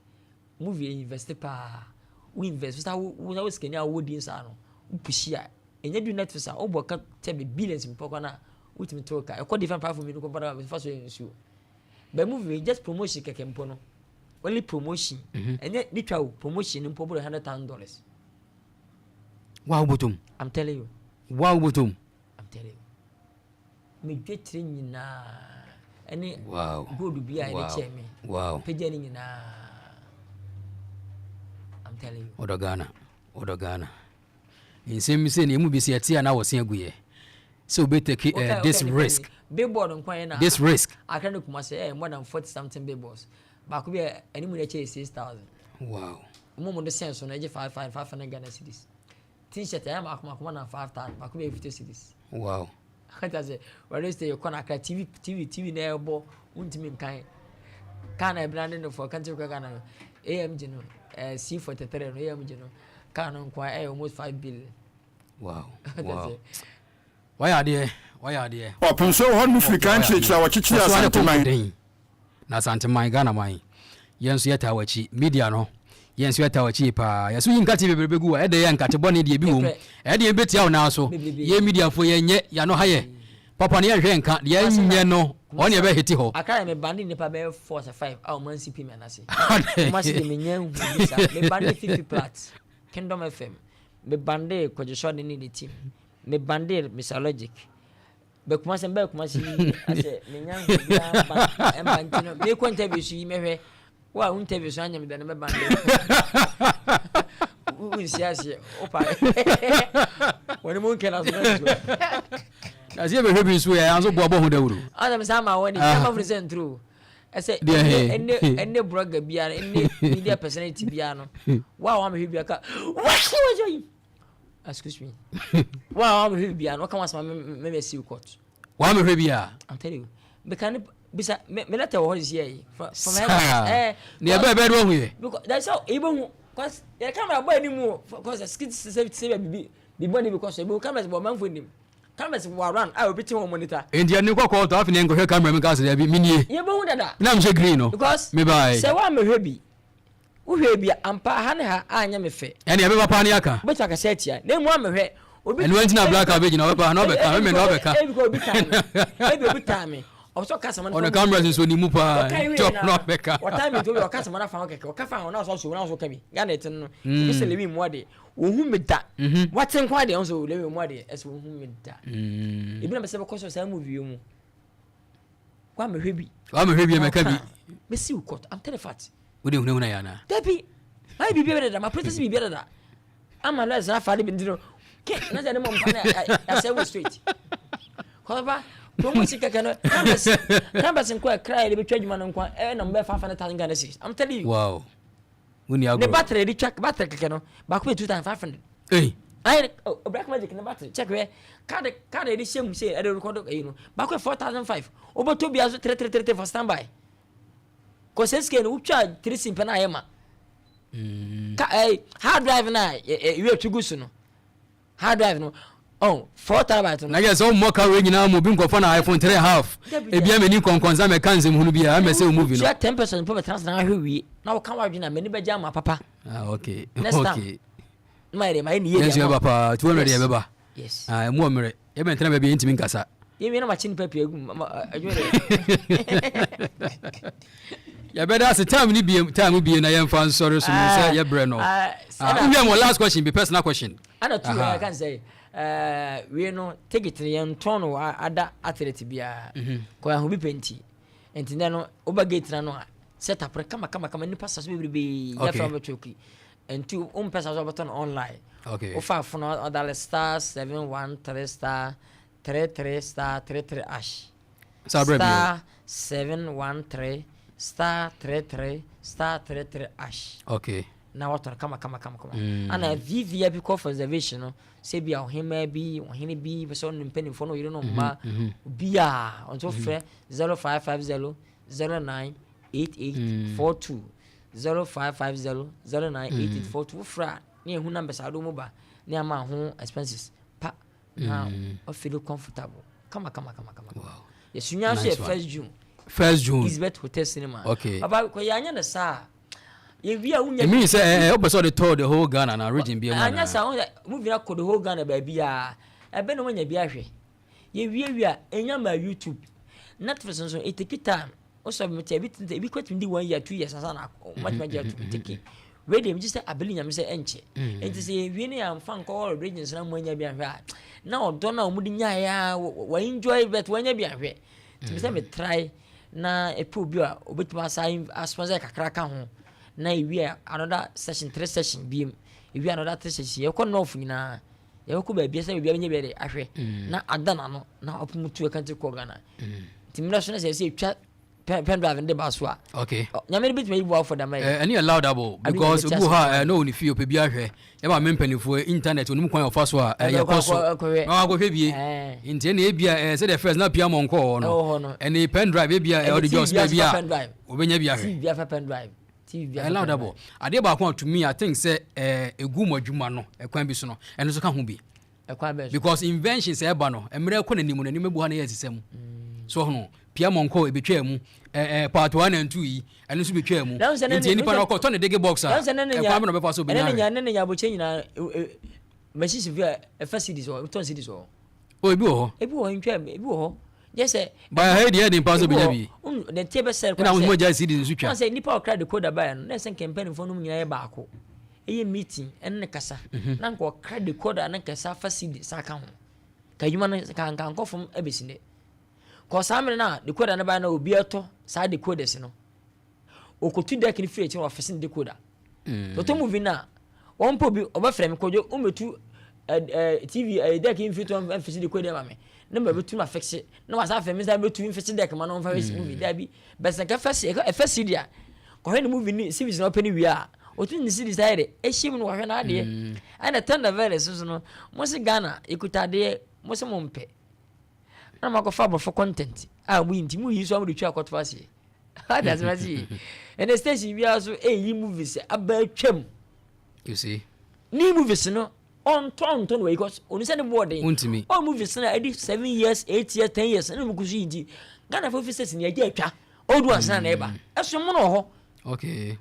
movie yɛ invest paa. Wo invest wo wo sikani a wo di nsa no, wo push a ɛnyɛ du Netflix a wobɔ ka kyɛ bi billions mpo kɔ na wotumi to ka ɛkɔ different platform bi no kɔ bɔda fa so yɛ nsuo. But movie just promotion kɛkɛ mpo no, only promotion, ɛnyɛ ne twa o, promotion mpo bɔ $100,000. Wa wobɔtom. I'm telling you. Wa wobɔtom. I'm telling you, medwe tiri nyinaa ɛne gold bi a yɛde kyɛɛ me pagya ne nyinaa. I'm telling you. Ɔdɔ Ghana, ɔdɔ Ghana. Nsɛm bi sɛ ne ɛmu bi sɛ yɛte a na wɔse aguyɛ sɛ wobɛtake this risk. Billboard nkwan yɛ na This risk. Akra ne Kumase ɛyɛ more than 40 something billboards. Baako bi a anim na ɛkyɛ yɛ 6,000. Ɔmo mo de sɛn so no ɛgye five five 500 Ghana cedis. T-shirt ɛyɛ mako mako more than 5,000, baako bi yɛ 50 cedis. Ata sɛ wɔde sɛ yɛkɔ na Akra TV TV TV na ɛbɔ wontumi nkan kaa na ɛbena ne no for Country kɔ Ghana no, AMG no, C43 no, AMG no kaa no nko a ɛyɛ almost 5 billion. Wow, wayɛ adeɛ, wayɛ adeɛ. Ɔpem so hɔ no firi kan kyerɛkyerɛ a wɔkyekyere Ɔso ade Asanteman. Den na Asanteman, Ghana man, yɛn nso yɛtaa w'akyi. Media no, yɛn nso yɛtaa w'akyi paa. Yɛso yi nkate bebrebe gu a ɛde yɛ nkate bɔne deɛ bi wɔ mu, ɛde yɛn bɛtia wo nan so. Bebrebe. Yɛn mediafoɔ yɛnyɛ yɛano ha yɛ. Papa no yɛnhwɛ nka deɛ ɛnyɛ no ɔne ɛbɛhete hɔ. Akra yɛ me bande nipa bɛyɛ four sɛ five a ɔmo ansi payment ase. Ɔmo ase de menya nhu bi saa. Me bande Fifi Plat, Kingdom FM. Me bande Kwadwo Sɔde ne ne team. Me bande Mr Logic. Bɛ Kumasi mbɛ Kumasi yi asɛ menya nhu bi amba ɛmba nti no mekɔ interview so yi mɛhwɛ. Wo a wo interview so anyɛ me dɛ no mɛba ndɛ. Wo nsi aseɛ wo pa. Wɔne mu nkɛ na so bɛ so. Na sɛ yɛbɛhwɛ bi nso yɛ nso boa bɔ ho dawuro. Ɔna me saa ma wɔne mm. ma funu sɛ nturo. Ɛsɛ ɛne ɛne blogger biara ɛne media personality biara no. Wo a wɔamehwɛ biara ka wɔsi wɔsi yi. Excuse me. Wo a wɔamehwɛ biara no wɔka wɔn asɛm mɛmɛ siw court. Wamehwɛ bi a. I'm telling you. Meka ne bisa me me letter wɔ hɔ sisi yɛ yi. From heaven. Eh. Ne ɛbɛ ɛbɛ de wahu yɛ. Because that's how ebe hu. Cause yɛ camera bɔ anim o. Cause skit sɛ sɛ bibi bibi bɔ ne bi kɔ so. Ebi cameras bɔ ɔmanfo nim. Cameras wɔ around a obi te wɔn monitor. Nti ɛne kɔ kɔɔtɔ afei ne nkɔhwɛ camera mi ka sɛ ɛbi mi nie. Yɛ bɛ hu dada. Na mi hyɛ green no. Because me ba yi. Sɛ wa mehwɛ bi. Wohwɛ bi a, ampa ha ne ha anyɛ me fɛ. Ɛnneɛ ɛbɛba paa ne aka. Wobɛtumi akasa atia, na mmom ammɛhwɛ. Obi. Ɛno nti na black abɛgyina, ɔbɛba na ɔbɛka, mɛmɛ na ɔbɛka. Ebi kɔ obi tan me, ebi obi tan me. Ɔpɛ sɛ ɔka asɛm no fa Ɔno cameras nso ni mu paa, Ɔka wie nti na ɔno ɔbɛka. Ɔtan me nti obi ɔka asɛm no afa ho kɛkɛ, ɔka fa ho na ɔsɔ so na ɔsɔ ka bi. Ghana ɛte no no, obi sɛ Lewi mmoa deɛ, wɔnhu me da. Wate nko adeɛ, ɔnso Lewi mmoa deɛ, ɛsɛ wɔnhu me da. Ebi na bɛ sɛ bɛkɔ so saa movie yi mu. Woammɛhwɛ bi. Woammɛhwɛ bi mɛka bi. Mɛsi wo court. I'm telling fact. Wode hunahuna yɛ anaa? Dabi. Mayɛ biribi dada. Ma protest biribi dada. Ama na ɛsena fa de bi nti no. Ke na sɛ ne mɔ mpa na asɛ wo straight. Kɔba promotion kɛkɛ no. Campus campus nko ɛkra yɛ de bɛtwa adwuma no nko ɛna mo bɛ 500,000 Ghana cedis. I'm telling you. Wow. Wonni agorɔ. Ne battery de twa battery kɛkɛ no baako yɛ 2,500. Ei. Ayɛ oh, Black Magic ne battery check hwɛ card card yɛde hyɛ mu sɛ ɛde record ɛyi no baako yɛ 4,500. Wobɛtɔ bia so 3333 for standby. Kɔ sɛ sika no wotwa 3 sim pɛ na ayɛ ma. Ka ɛy hard drive na ɛwi atwi gu so no. Hard drive no oh 4 terabyte no. Na yɛ sɛ ɔmmɔ ka wei nyinaa mu obi nkɔfa na iPhone 3 half. Ebi ama ni nkɔnkɔnsa mɛka nsɛm hunu bi a ɛmɛ sɛ movie no. Tua 10% mpo bɛtena ase na ahwɛ wie na woka w'adwene a m'ani bɛgye ama papa. Ah okay. Next time. Okay. Ma yɛ dɛ ma yɛ ne yie Yɛn nso deɛ yɛba paa 200 Yes. yɛbɛba. Yes. Ah ɛmu wɔ mmerɛ. Yɛbɛntena baabi a yɛntumi nkasa. Yɛwie na makye nipa pii agu mu adwuma dɛ. Yɛbɛda ase time ni biem time bie na yɛmfa nsɔre so no sɛ yɛbrɛ no. Ah, Ah, wowie mo last question bi personal question. Ana tu Aha. ɛka sɛ ɛɛ wie no ticket no yɛntɔn no wɔ ada athlete biara. Kɔ ahobi pɛ nti. Nti nɛ no woba gate na no a set up no kama kama kama nipa sa so bebrebe yɛfrɛ wɔbɛtɔ ki. Nti wompɛ sa so wɔbɛtɔ no online. Okay. Wofa phone ɔdale *713 *33 *33 hash. Saa berɛ bio. *713 *33 *33 hash. Okay. Na watɔ no kama kama kama kama. Ana VVIP call for reservation no sɛ bi a ɔhemmaa bi ɔhene bi pɛ sɛ ɔne mpanimfoɔ no ɔyere no mma obi a ɔnso frɛ 0550 09 88 42 0550 09 88 42 wofrɛ a ne yɛhu numbers a wode mu ba ne ama ho expenses pa na wafeel comfortable kama kama kama kama. Wow. Yɛsunya nso Nice yɛ one. 1st June. 1st June. Elizabeth Hotel Cinema. Okay. Papa kɔ yɛanyɛ no saa yɛwie a wonya It means sɛ ɛ wopɛ sɛ ɔde tour the whole Ghana na region bi mu anyɛ anaa? saa wo sɛ movie no akɔ the whole Ghana baabi a ɛbɛ na woanya bi ahwɛ yɛwie wie a ɛnya ma YouTube, Netflix nso it take time wo submit a ebi tumi ebi kɔ tumi di one year 2 years ansa na matumi agye atum take wei deɛ megye sɛ abeli nyame sɛ ɛnkyɛ nti sɛ yɛwie ne yɛamfa nkɔ all regions na moanya bi ahwɛ a na ɔdɔ no a wɔde nyaeɛ a wɔ enjoy but wɔanya bi ahwɛ nti me sɛ me try na ɛpɛ obi a obɛtumi asa asponsor kakra ka ho na ewie a another session three session biem ewie another three session yɛkɔ north nyinaa yɛbɛkɔ baabi sɛ baabi a bɛnya bi de ahwɛ na ada n'ano na ɔpem tu ɛka nti kɔ Ghana nti mmerɛ so no sɛ sɛ ɛtwa pen drive no de ba so a Okay. Nyame no bɛtumi ayi boafo dama yi. Ɛne yɛ laudable Abi because na obi wɔ hɔ a mete na ɔwɔ ne fie ɔpɛ bi ahwɛ yɛma me mpanimfoɔ internet onim kwan a ɔfa so a Ɛbɛkɔ yɛkɔ so akɔhwɛ. na wakɔhwɛ bie nti ɛne ebia sɛdeɛ first na pia mɔnkɔ hɔ Ɛwɔ hɔ no no. ɛne pen drive ebia Ɛne ɔde TV jɔs biara baabi so fa a pen drive. obɛnya bi ahwɛ. TV biara fa pen drive. TV biara Ɛyɛ fa pen laudable drive. Adeɛ baako a to me I think sɛ ɛgu mu adwuma no ɛkwan bi so no ɛno nso ka ho bi Ɛkwan bɛn so? Because inventions ɛba no mmerɛ kɔ n'anim no nneɛma bu ha na ɛyɛ sisɛ mu so ho pia mɔnkɔ ebetwa mu part 1 and 2 yi ɛno nso betwa mu Na wo sɛ ne nti ne- nipa no ɔkɔtɔ ne digi box a Na wo sɛ ne ne ɛkwan nya bi na ɔbɛfa so ɛne obɛnya ne nya ahwɛ ne ne nya abɔkyɛ nyinaa machines bi a ɛfa CDs wɔ tɔn CDs wɔ. O, ebi wɔ hɔ. Ebi wɔ hɔ, ntwa ebi wɔ hɔ. Gye sɛ. Baya ha yi deɛ, ɛden paa sɛ obɛnya bi. Ne teɛ bɛsɛ ɛna ahosuo gya CD nso twa. Wɔn sɛ nipa a ɔkra decoder baeɛ no, na ɛsɛ nka mpanimfoɔ no mu nyinaa yɛ baako. Ɛyɛ meeting ɛne ne kasa. Na nka ɔkra decoder ne nkasa fa CD sa ka ho. Ka adwuma no ka nka nkɔ fam ɛbɛsi nɛ. Kɔ saa mmerɛ no a decoder no baeɛ no, obi ɛtɔ saa decoders no. Okotu deck no firi akyire, ɔfese ne decoder. Tɔtɔ movie no a, wɔn mpo bi ɔbɛfrɛ me, "Kɔdwo, wommɛtu TV deck mfiri to mfese decoder ma me," ne ma bɛtu ma fixe, na wasa afɛ me nsa bɛtu mfese deck ma no mfa hwɛ movie. Dabi, bɛsɛ nka fɛ ɛfɛ CD a kɔhwɛ ne movie ne series na ɔpɛ ne wie a, ɔtu ne CD saa yɛ de ɛhyɛ mu no, wɔhwɛ n'adeɛ. Ɛna telenovela so no, mo se Ghana ekuta adeɛ, mo se mo mpɛ na mo akɔfa aborɔfo content a mo yi, nti mo yi so a mo de twa akɔto aseɛ ade asɛm ase yi. Ɛnɛ station biara so ɛyi movies aba atwam. You see. New movies no, ɔntɔ ntɔ no wɔ yi kɔ onu sɛ ne bɔɔ den. Wontumi. All movies no ɛdi 7 years, 8 years, 10 years ɛna mo kusu yi, nti Ghana fo fi sɛ sini agye atwa old ones na ɛba ɛso mo na wɔ hɔ. Okay,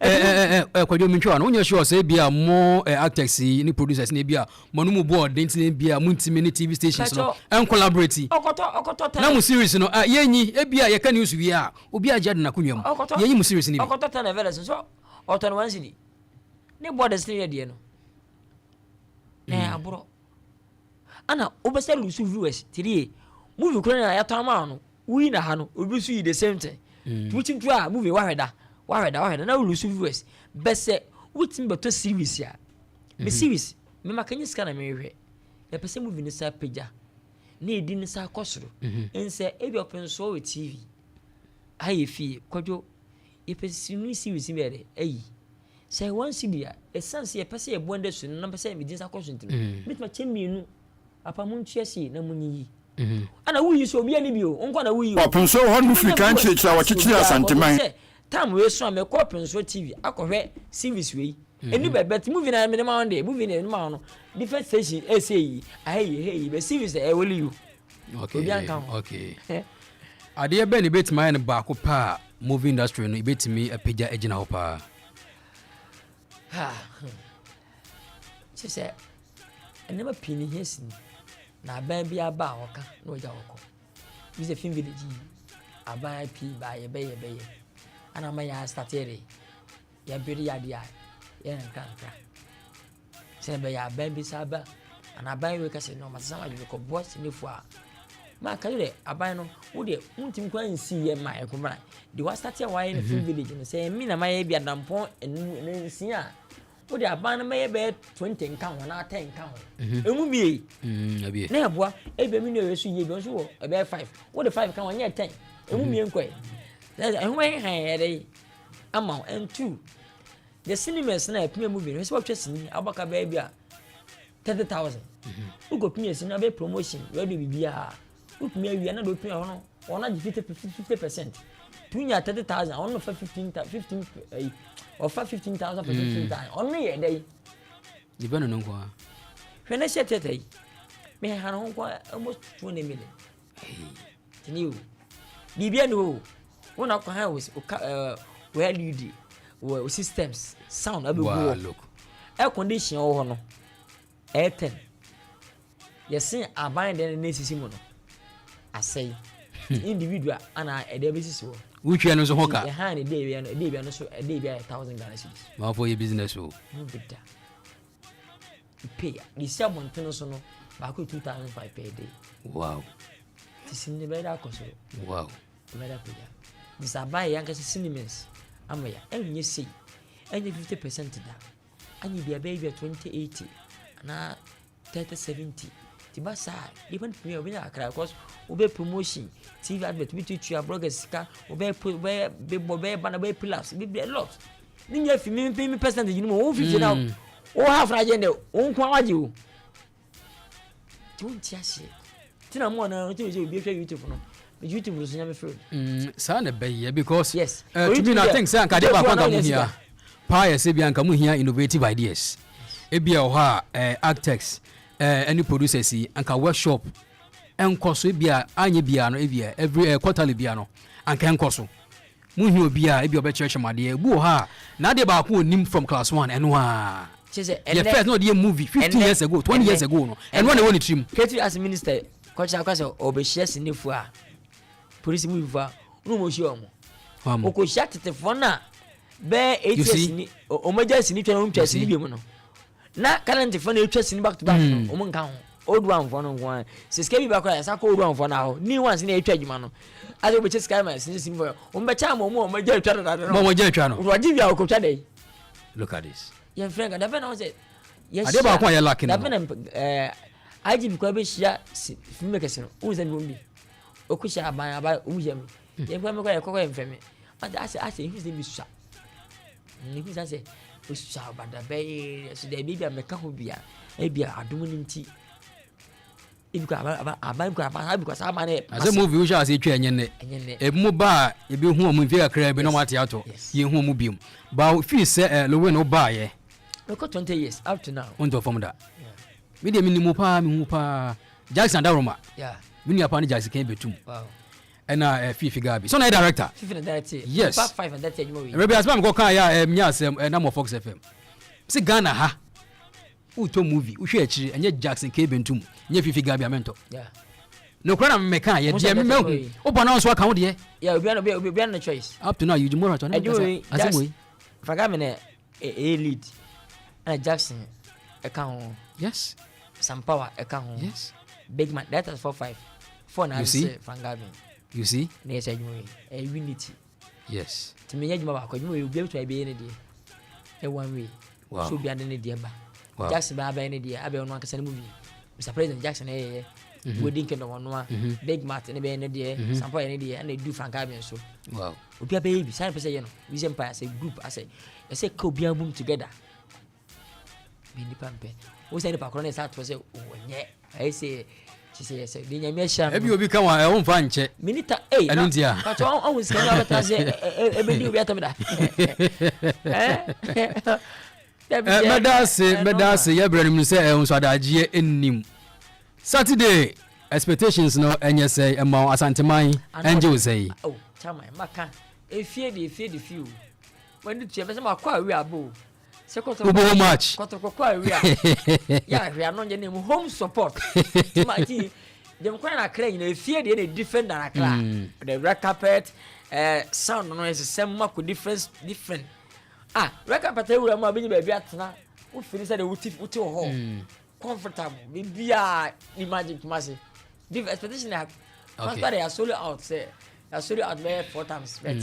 Kwadwo, mentwa no, wonyɛ sure sɛ ebia mo actors yi ne producers ne ebia mo no mu bɔ ɔden nti ebia montimi ne TV stations no ɛncollaborate ɔkɔtɔ ɔkɔtɔ na mo series no yɛnyi, ebia yɛka news wie a, obi agye ade n'akonnwa mu, yɛnyi mo series no bi. Ɔkɔtɔ telenovelas nso, ɔtɔ no 1 cedi ne borders ne yɛ deɛ no na ɛyɛ aborɔ ana wobɛsɛ lose viewers tirie. Movie koro na yɛtɔ ama no, woyi na ha no, obi nso yi the same thing. Tuuti ntu a movie wahwɛ da, wahwɛ da, wahwɛ da na wo lose viewers. Bɛsɛ wotumi bɛtɔ series a, me series mema kanye sika na mehwɛ, yɛpɛ sɛ movie no sa pagya na ɛdi no sa kɔ soro. Nsɛ ebi ɔpensoɔ wɔ TV ha, yɛ fie Kwadwo, yɛpɛ sini series bi yɛ dɛ ayi sɛ 1 cedi a, ɛsiane sɛ yɛpɛ sɛ yɛboa nda su no na pɛ sɛ medi nsa kɔ so nti no, mɛtumi akyɛ mmienu apa, mo ntua sie na mo nyiyi ana woyi so obi ani bi o nkɔ na woyi o. Ɔpenso hɔ no firi kan kyerɛkyerɛ a wɔkyekyere Asanteman. Sɛ time wei so a, mɛkɔ Ɔpenso TV akɔhwɛ series wei ɛni bɛ, but movie na mene ma wɔn de movie na mene ma wɔn no, different station ɛsɛ yi ahɛ yi ahɛ yi, but series ɛwɔ only you. Obi anka ho. Okay, adeɛ bɛn na ebɛtumi ayɛ no baako paa, movie industry no ebɛtumi apagya agyina hɔ paa? Ha, kyerɛ sɛ nneɛma pii ne hia sini na aban bi aba a wɔka na wɔgya wɔkɔ bi sɛ film village yi, aban pii ba, yɛbɛyɛ yɛbɛyɛ ana ama yɛ astart de yɛbere yɛ adeɛ a yɛyɛ nkrankra sɛ ɛbɛyɛ aban bi sa aba ana aban wei kɛse no ɔma sesa ma adwene kɔboa sinifoɔ a maa ka dɛ aban no wo deɛ wontumi kora nsi yɛ ma ɛko mra de wastart a wayɛ no film village no sɛ ɛmi na mayɛ bi adampɔn enum 6 a, wode aban no mɛyɛ bɛyɛ 20 nka ho anaa 10 nka ho, ɛmu bie na ɛboa. Ebi mi nua so yie bi nso wɔ ɛbɛyɛ 5, wode 5 ka ho, ɛnyɛ 10, ɛmu mie nkɔɛ ɛho ɛhan yɛ dɛ ama wo. And two, the cinemas na ɛpem movie no sɛ wɔtwa sini abɔka bɛyɛ bi a 30,000, wokɔ pim sini abɛyɛ promotion radio biribiara, wotumi awia na de wopim ɛhɔ no, wɔn agye 50%. Tunya 30,000, ɔno fa 15 15 ɛyi, ɔfa 15,000 for 15,000, ɔno yɛ dɛ yi. Nipa no nko a. Hwɛ ne hyɛ theatre yi, mehɛha ne ho nko, almost 20 million tini o, biribi ani o, wɔn akɔ ha wɔ ka wɔ LED wɔ systems, sound abɛgu hɔ, air condition wɔ hɔ no, ɛyɛ 10, yɛsen aban deɛ ne esisi mu no asɛe, individual ana ɛdeɛ bɛsisi hɔ. Wotwa no nso ho ka. Ɛhan ne de ewia no, ɛde ewia no so, ɛde ewia yɛ 1,000 Ghana cedis. Maafo yɛ business o. Mo bi da pay de si abɔnten so no, baako yɛ 2,500 per day. Ti sini ne bɛyɛ dɛ akɔ soro. Bɛyɛ dɛ apagya nti aban yɛ ankasa cinemas ama yɛ, ɛnyɛ sei, ɛnyɛ 50% da, anyi bi abɛyɛ bi a 20/80 anaa 30/70. Ti ba saa nipa no pii a obi nya kakra because wobɛ promotion, TV advert bi, tutua bloggers sika, wobɛ wobɛ billboard, wobɛ banner, wobɛ pillars bi, a lot ne nya fi mi percentage ni mu wo 50 na wo half na agye ndɛ wo nko awagye o, ti wo nti aseɛ ti na mo ana ti sɛ obi hwɛ YouTube no, YouTube so nyame firi. Saa na ɛbɛyɛ because yes. To me na think sɛ anka adeɛ baako anka mo hia paa yɛ sɛ bi anka mo hia innovative ideas. Ebi a wɔ hɔ a actors ɛne producers yi anka workshop ɛnkɔ so, ebi a anyɛ biara no, ebi a every quarterly biara no anka ɛnkɔ so. Mo hia obi a ebi a ɔbɛkyerɛkyerɛ mo adeɛ. Ebi wɔ hɔ a n'adeɛ baako onim from class one ɛno a. Yɛ first na ɔde yɛ movie 15 years ago, 20 years ago no, ɛno na ɛwɔ ne tirim. Creative Arts Minister kɔkyerɛ akɔ sɛ ɔbɛhyia sinifoɔ a, polisi movie foɔ a, ɔno wɔn hyia wɔn. Ɔkɔhyia tetefoɔ no a bɛyɛ 8 years ni, wɔn agya sini twa na wɔn twa sini bi mu no. Na current foɔ na etwa sini back to back no, wɔn nka ho. Old one foɔ no nko ara. Sɛ sika bi ba koraa, yɛsan kɔ old one foɔ no hɔ. New ones na etwa adwuma no. Asɛ wɔbɛkyɛ sika ma sini sini foɔ. Wɔn bɛkyɛ ama wɔn a wɔn agya atwa dada no. Wɔn agya atwa no. Wɔgye wia wɔkɔtwa dɛ. Look at this. Yɛn fɛn ka dabe na wɔn sɛ. Adeɛ baako a yɛ lack no. Dabe na IGP kɔ bɛhyia filmmakers no. Wɔn sɛ bi wɔn bi. Ɔkɔhyia aban aban wɔn hyia mi. Yɛn kɔ mi kɔ yɛ kɔkɔ yɛn fɛ mi. Asɛ asɛ ehu sɛ bi sua. Mehu sa sɛ osua ɔbadaba yi so dɛ ebi a mɛka ho bi a ebi a adom no nti ebi kɔ aba aba aba bi kɔ aba ebi kɔ saa aba no yɛ. Asɛ movie wohyɛ ase twa ɛnyɛ nnɛ. Ɛnyɛ nnɛ. Ebi mo ba a ebi hu wɔn mfe kakra bi na wɔn ate atɔ. Yɛn hu wɔn biom. Ba fii sɛ ɛ Lowin wo baa yɛ. Mekɔ 20 years up to now. Wontɔ fam da. Me deɛ menim wo paa mehu wo paa. Jackson Adaworoma. Yeah. Me nua paa ne Jackson Kane Betum. Wow. Ɛna eh, Fifi Gabi. So na yɛ director. Fifi na director. Yes. Nipa five na director adwuma wei. Ɛmɛ bi asɛm a mekɔ kan yɛ a ɛnyɛ asɛm ɛnam wɔ Fox FM. Sɛ Ghana ha wotɔ movie wohwɛ akyiri ɛnyɛ Jackson K Bentum nyɛ Fifi Gabi a mentɔ. Yeah. Nokora na meka yɛ deɛ mɛhu. Wobɔ na nso aka wo deɛ. Yeah, obi obi obi na choice. Up to now you Morat ɔne Adwuma wei. Asɛm wei. Fagami na ɛyɛ lead. Ɛna Jackson ɛka ho. Yes. Sam Power ɛka ho. Yes. Big man that is 4 5. Four na You see? sɛ Frank Gavin. You see? Na yɛ sɛ adwuma wei. Ɛyɛ unity. Yes. Nti menyɛ adwuma baako, adwuma wei obiara bɛtumi abɛyɛ ne deɛ. Ɛ one way. So obiara de ne deɛ ba. Jackson bɛ abɛyɛ ne deɛ, abɛyɛ ɔno ankasa ne movie. Mr President Jackson ɛyɛyɛ. Wedding Kingdom ɔno a. Big Matt ne bɛyɛ ne deɛ. Sampo yɛ ne deɛ, ɛna edu Frank Gavin so. Obiara bɛyɛ bi, saa na pɛ sɛ yɛ no. Bi sɛ mpa sɛ group asɛ. Ɛsɛ ka obiara boom together. Bi nipa mpɛ. Wo sɛ nipa korɔ ne sa to sɛ ɔnyɛ. Ayɛ sɛ kyɛ sɛ yɛ sɛ de Nyame ahyira no. Ebi obi ka wa ɛwo mfa nkyɛ. Minita ei. Ɛno nti a. Pacho ɔhu sika no abɛta sɛ ɛbɛdi obi atam da. Mɛda ase, mɛda ase, yɛbrɛ no mu sɛ ɛho nso adagyeɛ nnim. Saturday expectations no ɛnyɛ sɛ ɛma wo Asanteman ɛngye wo sɛ yi. Oh, chairman, maka efie de efie de fie o. Wani tua bɛsɛ makɔ awi abo o. Sɛ kɔtɔkɔ Wobɔ match. Kɔtɔkɔ kɔ awi a. Yɛ ahwɛ ano nyɛ ne mu home support. Tima ti dem kwan na akra nyina efie de na different than akra. The red carpet, sound no ɛsesɛm mu akɔ different different. Ah, red carpet awura mu a bɛnya baabi atena. Wo feel sɛ de wote wote wɔ hɔ. Comfortable. Bibia imagine Kumasi. Give expectation na okay. Pastor they are sold out say they are sold out bɛyɛ four times but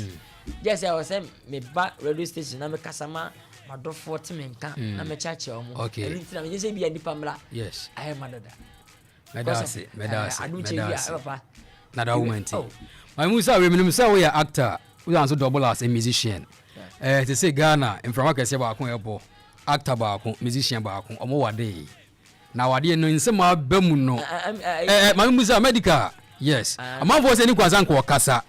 gye sɛ ɔsɛ me ba radio station na me kasa ma madɔfoɔ te me nka na me kyerɛkyerɛ wɔn. Okay. Ɛno nti na me nye sɛ bia nipa mmra. Yes. Ayɛ ma dada. Mɛda ase, mɛda ase, Adum kyɛ mɛda bi a ase. ɛpapa. Na da woman ti. Oh. Ma mu sɛ menim sɛ woyɛ actor, woyɛ nso double as a musician. Te sɛ Ghana mframa kɛseɛ baako ɛbɔ, actor baako, musician baako, ɔmo wade. Na wadeɛ no nsɛm aba mu no. Ma mu sɛ medical. Yes. Amanfoɔ sɛ ni kwansa nka ɔkasa.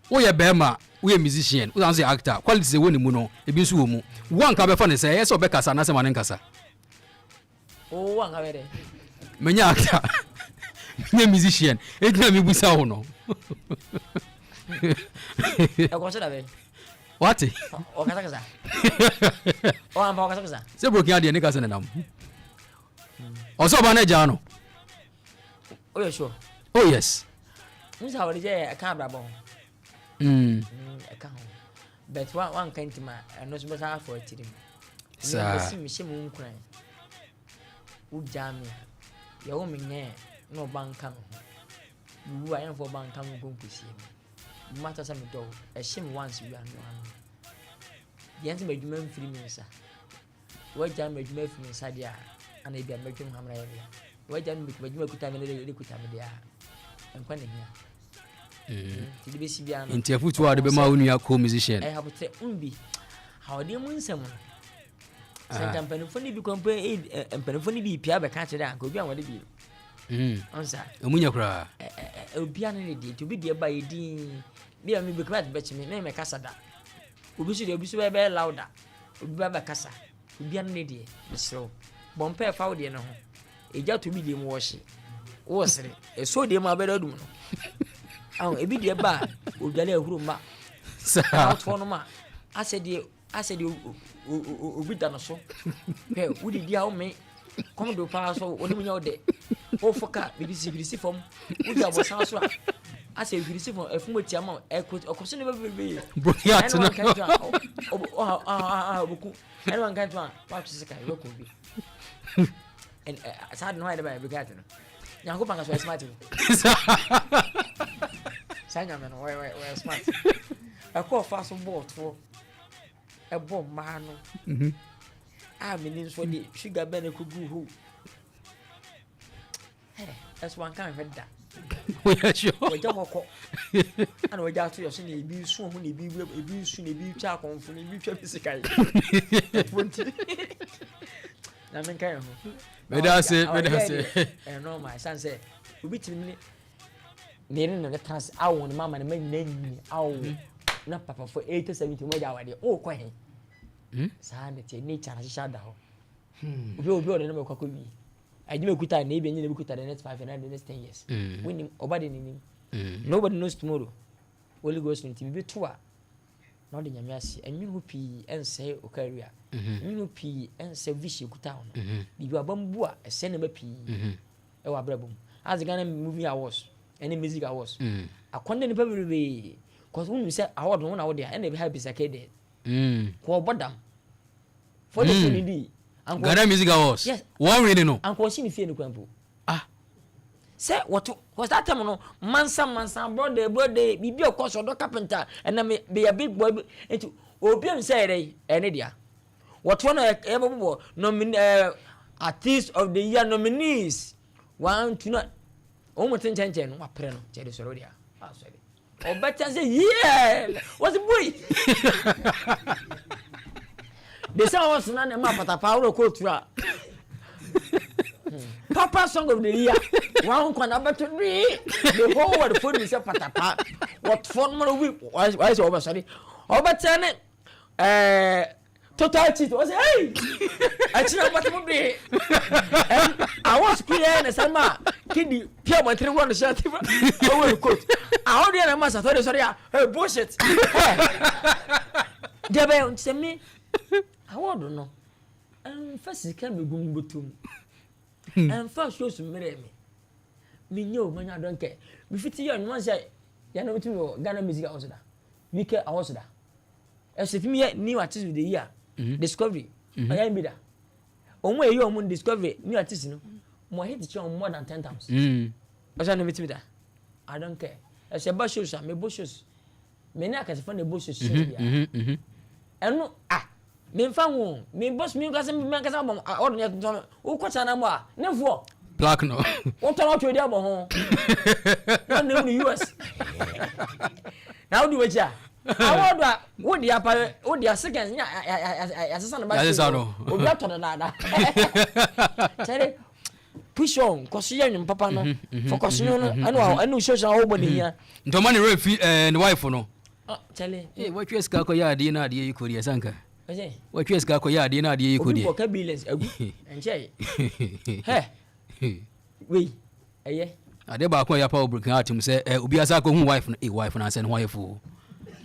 Woyɛ bɛrima, woyɛ musician, wosan nso yɛ actor. Quality sɛ wɔ ne mu no, ebi nso wɔ mu. Wo anka bɛfa ne sɛ ɛyɛ sɛ ɔbɛkasa anaasɛ ma ne nkasa. Wo anka bɛ dɛ. Menyɛ actor, menyɛ musician. Enti na mebusa wo no. Ɛkɔ so da bɛ. Wate? Ɔkasakasa. Ɔampa ɔkasakasa. Sɛ brokin adeɛ ne kasa nenam. Ɔsɛ ɔba no agyaa no. Oyɛ sure. Oh yes. Nsa wɔde gyɛ ɛka abrabɔ ho. Ɛka ho. But wanka ntim a ɛno nso bɛsa afɔ akyiri mu. Saa. Mesi mehyɛ mu nkuran. Wogyaa me a, yɛwo me nyɛ na ɔba nka me ho. Mewu a yɛmfa ɔba nka me ho nkɔsie me. Mata sɛ medɔ wo. Ɛhye me once wia no ano. Deɛ nti m'adwuma mfiri me nsa. Wagya me adwuma afiri me nsa deɛ a, ana ebi a mɛdwene ho amena yɛ dea. Wagya me m'adwuma kuta me ne de kuta me deɛ a, nkwa na hia. Nti de bɛsi biara no. Nti afutuo a wode bɛma wo nua co-musician. Ɛyɛ abotrɛ mbi. Awadeɛ mu nsɛm no. Sɛ nka mpanimfoɔ no bi kɔ mpo mpanimfoɔ no bi pia bɛka kyerɛ a nka obi anwade bio. Ɔnsa. Ɔmu nyɛ koraa. Obi ano ne deɛ nti obi deɛ ba yɛ din. Bi a mi bɛkuma ati bɛkye me mɛ mɛkasa da. Obi nso deɛ obi nso bɛyɛ louder. Obi ba bɛkasa. Obi ano ne deɛ mesrɛ wo. Bɔ mpae fa wo deɛ no ho. Egya to bi deɛ mu wɔhye. Wɔ sere. Ɛsɔ deɛ mu abɛda dum no. Ahun ebi deɛ ba a odwale ahuro mma. Saa. Ɔtoɔ no ma asɛ deɛ. Asɛ deɛ obi da no so. Hwɛ, wodidi a wome kɔm do paa so wode mu nyɛ wo dɛ. Wofo ka biribi si hwiri si fam. Wodi abɔsan so a asɛ hwiri si fam ɛfum atia ma ɛkɔ so ne bebrebe. Broni ate no. Ɛne wanka nto a ɔbɛku. Ɛne wanka nto a watwe sika ɛbɛkɔ bi. Saa de no hɔ yɛ dɛ ba ɛbɛka ate no. Nyankopɔn ankasa ɔyɛ smart o. Saa nyame no ɔyɛ smart. Ɛkɔ ɔfa so bɔɔ toɔ ɛbɔ mmaa no mhm. a mene nso de sugar bɛn no kɔgu hɔ ɛso wanka nhwɛ da wɔgya hɔ kɔ ana wɔgya ato yɛ so na ebi nsu ho na ebi wura ebi nsu na ebi twa akɔnfo na ebi twa bi sika yi ɛfo nti na menka yɛn ho meda ase meda ase ɛyɛ normal ɛsan sɛ obi tumi ne ne yere ne ne tena ase awo ne mama ne ma nyina nyini awo mhm. na papafo 80 70 wɔn agya awadeɛ ɔrekɔ he hmm? saa ne teɛ nature na hyehyɛ ada hɔ hmm. obi obi ɔde ne ma ɛkɔ akɔ wie adwuma ekuta na ebi enyi na ebi kuta the next 5 and the next 10 years hmm. wonim ɔba de n'anim nobody knows tomorrow holy ghost nti bibi to a na ɔde Nyame ase. Ɛnwene ho pii ɛnsɛe wo career. Ɛnwene ho pii ɛnsɛe vision ekuta wo no. Biribi aba mu bu a ɛsɛe nneɛma pii ɛwɔ abrabɔ mu. As Ghana Movie Awards ɛne Music Awards. Akɔnde nipa bebree cause wonim sɛ award no wo na wo dea ɛna ebi ha bisa kɛ dɛ. Kɔ ɔbɔ dam. For the mm. di. Ghana Music Awards. Yes. Wɔn win no. Ankɔ ɔsi ne fie no kwan po. Ah. Sɛ wɔto cause that time no mansa mansa brother brother biribi a ɔkɔ so ɔdɔ carpenter ɛna me bɛyɛ big boy bi nti obi a sɛ ɛyɛ ɛne dea wɔtoɔ no ɛbɛbobɔ nomin ɛɛ artist of the year nominees one two na wɔn mu te nkyɛnkyɛn no wapere no kyɛ de sɔrɔ dea asɔre. Ɔbɛkyɛ sɛ yie wɔsi bui. De sɛ ɔsena ne ma patapa aworo kootu a. Papa song of the year wɔn nkwa na bɛto dui the whole world fo nim sɛ patapa wɔtofo no ma no wi wɔayɛ sɛ wɔbɛsɔre ɔbɛkyɛ ne ɛɛ. Total cheat ɔsɛ hey ɛkyerɛ bɔtɛ mu bee ɛn awɔ sukuu yɛ na sɛ ma kidi pia bɔntene wɔ no hyɛ ti ɔwɔ no coat awɔ deɛ na ma satɔ de sɔre a hey bullshit ɛ deɛ bɛyɛ sɛ mi awɔ do no ɛnfa sika mi gu mi bɔtɔ mu ɛnfa shows mmerɛ mi mi nye o ma nya dɔnkɛ mi fiti yɛ ɔnyuma sɛ yɛn no tumi wɔ Ghana music awɔ so da wike awɔ so da. Ɛsɛ tumi yɛ new artist of the year mhm. discovery mhm. ɔyɛ bi da wɔn a ɛyɛ wɔn discovery new artist no mo hit kyerɛ wɔn more than 10 times mm. ɛsɛ na metumi da i don't care ɛsɛ ɛba shows a mebɔ shows me ne akɛsefo na ɛbɔ shows hyɛn mhm, bia ɛno ah memfa ho mebɔ me nkasa me nkasa bɔ ɔdo ne ɛtontɔn no wokɔ kyɛn na a ne foɔ black no wotɔn ɔtɔ edi abɔ ho na ne mu us na wodi w'akyi a awɔ do a wodi apa wodi a seconds nya yasesa no ba yasesa no obi atɔ no dada kyɛre push on kɔso yɛ nwom papa no mhm, mhm, fɔkɔso no mhm, ɛne wa ɛne social a wɔbɔ ne hia nti ɔma ne werɛ fi eh, ne wife no ah, kyɛle eh, watwa sika kɔyɛ adeɛ na adeɛ yi kɔ deɛ sanka watwa sika kɔyɛ adeɛ na adeɛ yi kɔ deɛ obi bɔ ka billions agu ɛnkyɛ hɛ wei ɛyɛ. Adeɛ baako a ɛyɛ apa wɔ Burkina atem sɛ ɛ obi asa akɔhu wife no e wife no ansɛ ne ho ayɛ foo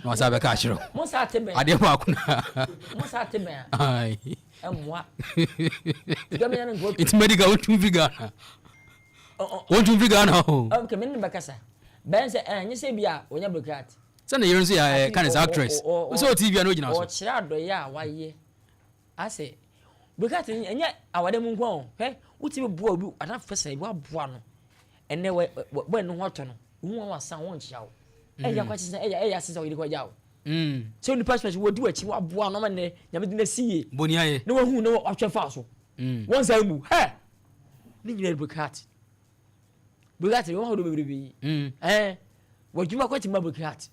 na wasa bɛka akyerɛ wo. Mo sa ate bɛn. Adeɛ baako na. Mo sa ate bɛn a. Ɛmmoa. Nti medical wontum fi Ghana. Wontum fi Ghana o. Okay, me ne bɛkasa. Bɛn sɛ ɛnyɛ sɛ bi a wɔnya Burkina. Sɛ ne yere nso yɛ ka ne sɛ actress. Sɛ ɔte bi a na ogyina so. Ɔkyerɛ adɔyɛ a wayɛ. Asɛ Because ɛnyɛ awade mu nko o. Hwɛ, wotumi boa obi anaa fɛsɛn bi waboa no. Ɛnɛ wɔ wɔ ne ho atɔ no. Wo ho wasan wɔn nkyia wo. Ɛyɛ akwa sɛ ɛyɛ ɛyɛ asesa oyere kɔ gya wo. Sɛ onipa sɛ wɔdi w'akyi waboa no ama nnɛ nyame de no asi yie. Boni ayɛ. Na wahu na watwɛ fa so. Wɔn nsa mu. Hɛ! Ne nyinaa Bukati. Bukati wɔn ahodoɔ bebrebe. Ɛɛ w'adwuma kɔ ti ma Bukati.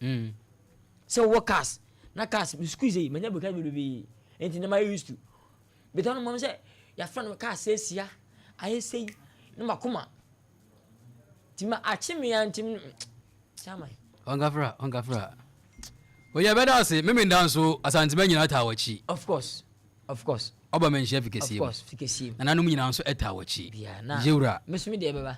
Sɛ wowɔ cars na cars me sukuu sɛ manya Bukati bebrebe. Nti na ma used to. Bɛtɔ no mom sɛ yɛafrɛ no kaa sɛ asia ayɛ sei ne makoma nti ma akye me a nti chairman. Ɔnkafra ɔnkafra oyɛ bɛda ase meme nda nso Asantema nyinaa taa w'akyi. Of course of course. Ɔba manhyia fi kɛseɛ mu. Of course fi kɛseɛ mu. Nananom nyinaa nso ɛtaa w'akyi. Bia na Yewura. Me so me deɛ bɛba.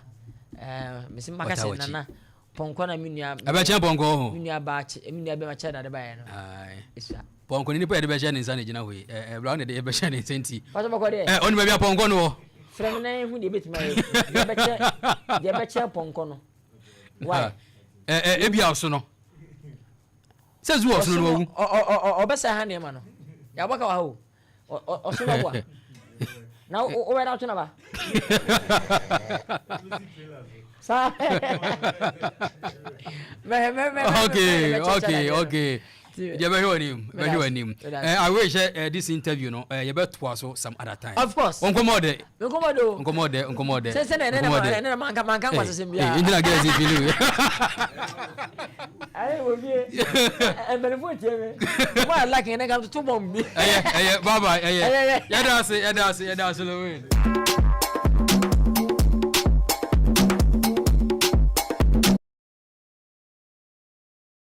Ɛɛ mesi maka sɛ nana pɔnkɔ na me nua. Ɛbɛkyɛn pɔnkɔ ho. Me nua baa kyɛ me nua bɛma kyɛ na de baeɛ no. Aye. Esua. Pɔnkɔ no nipa yɛde bɛhyɛ ne nsa na egyina hɔ yi. Ɛ ɛ bra na yɛde bɛhyɛ ne nsa nti. Pàtó bɔkɔ deɛ. Ɛ ɔno baabi a pɔnkɔ no wɔ. Frɛ me na ehu deɛ ebetumi ayɛ. Deɛ bɛkyɛ deɛ bɛkyɛ pɔnkɔ no. Why? Ɛ ɛ ebi a ɔso no. Sɛ zu ɔsono no wawu. Ɔbɛsɛ ha nneɛma no. Yɛabɔ ka wɔ ha o. Ɔsono aboa. Na wobɛda atwe naba. Saa. Okay. Deɛ bɛhwɛ w'anim, bɛhwɛ w'anim. I wish this interview no yɛbɛtoa so some other time. Of course. Nkɔmɔ dɛ. Nkɔmɔ dɛ o. Nkɔmɔ dɛ, nkɔmɔ dɛ. Sɛ sɛ na ɛnɛ na ɛnɛ na manka manka nkwa sɛsɛm biara. Nti na girls yi feel we. Ayi wo bie. Mpanimfoɔ tie me. Mo a like ɛnɛ ka to bɔm bi. Ɛyɛ ɛyɛ bye bye ɛyɛ. Yɛda ase yɛda ase yɛda ase Lil Wayne.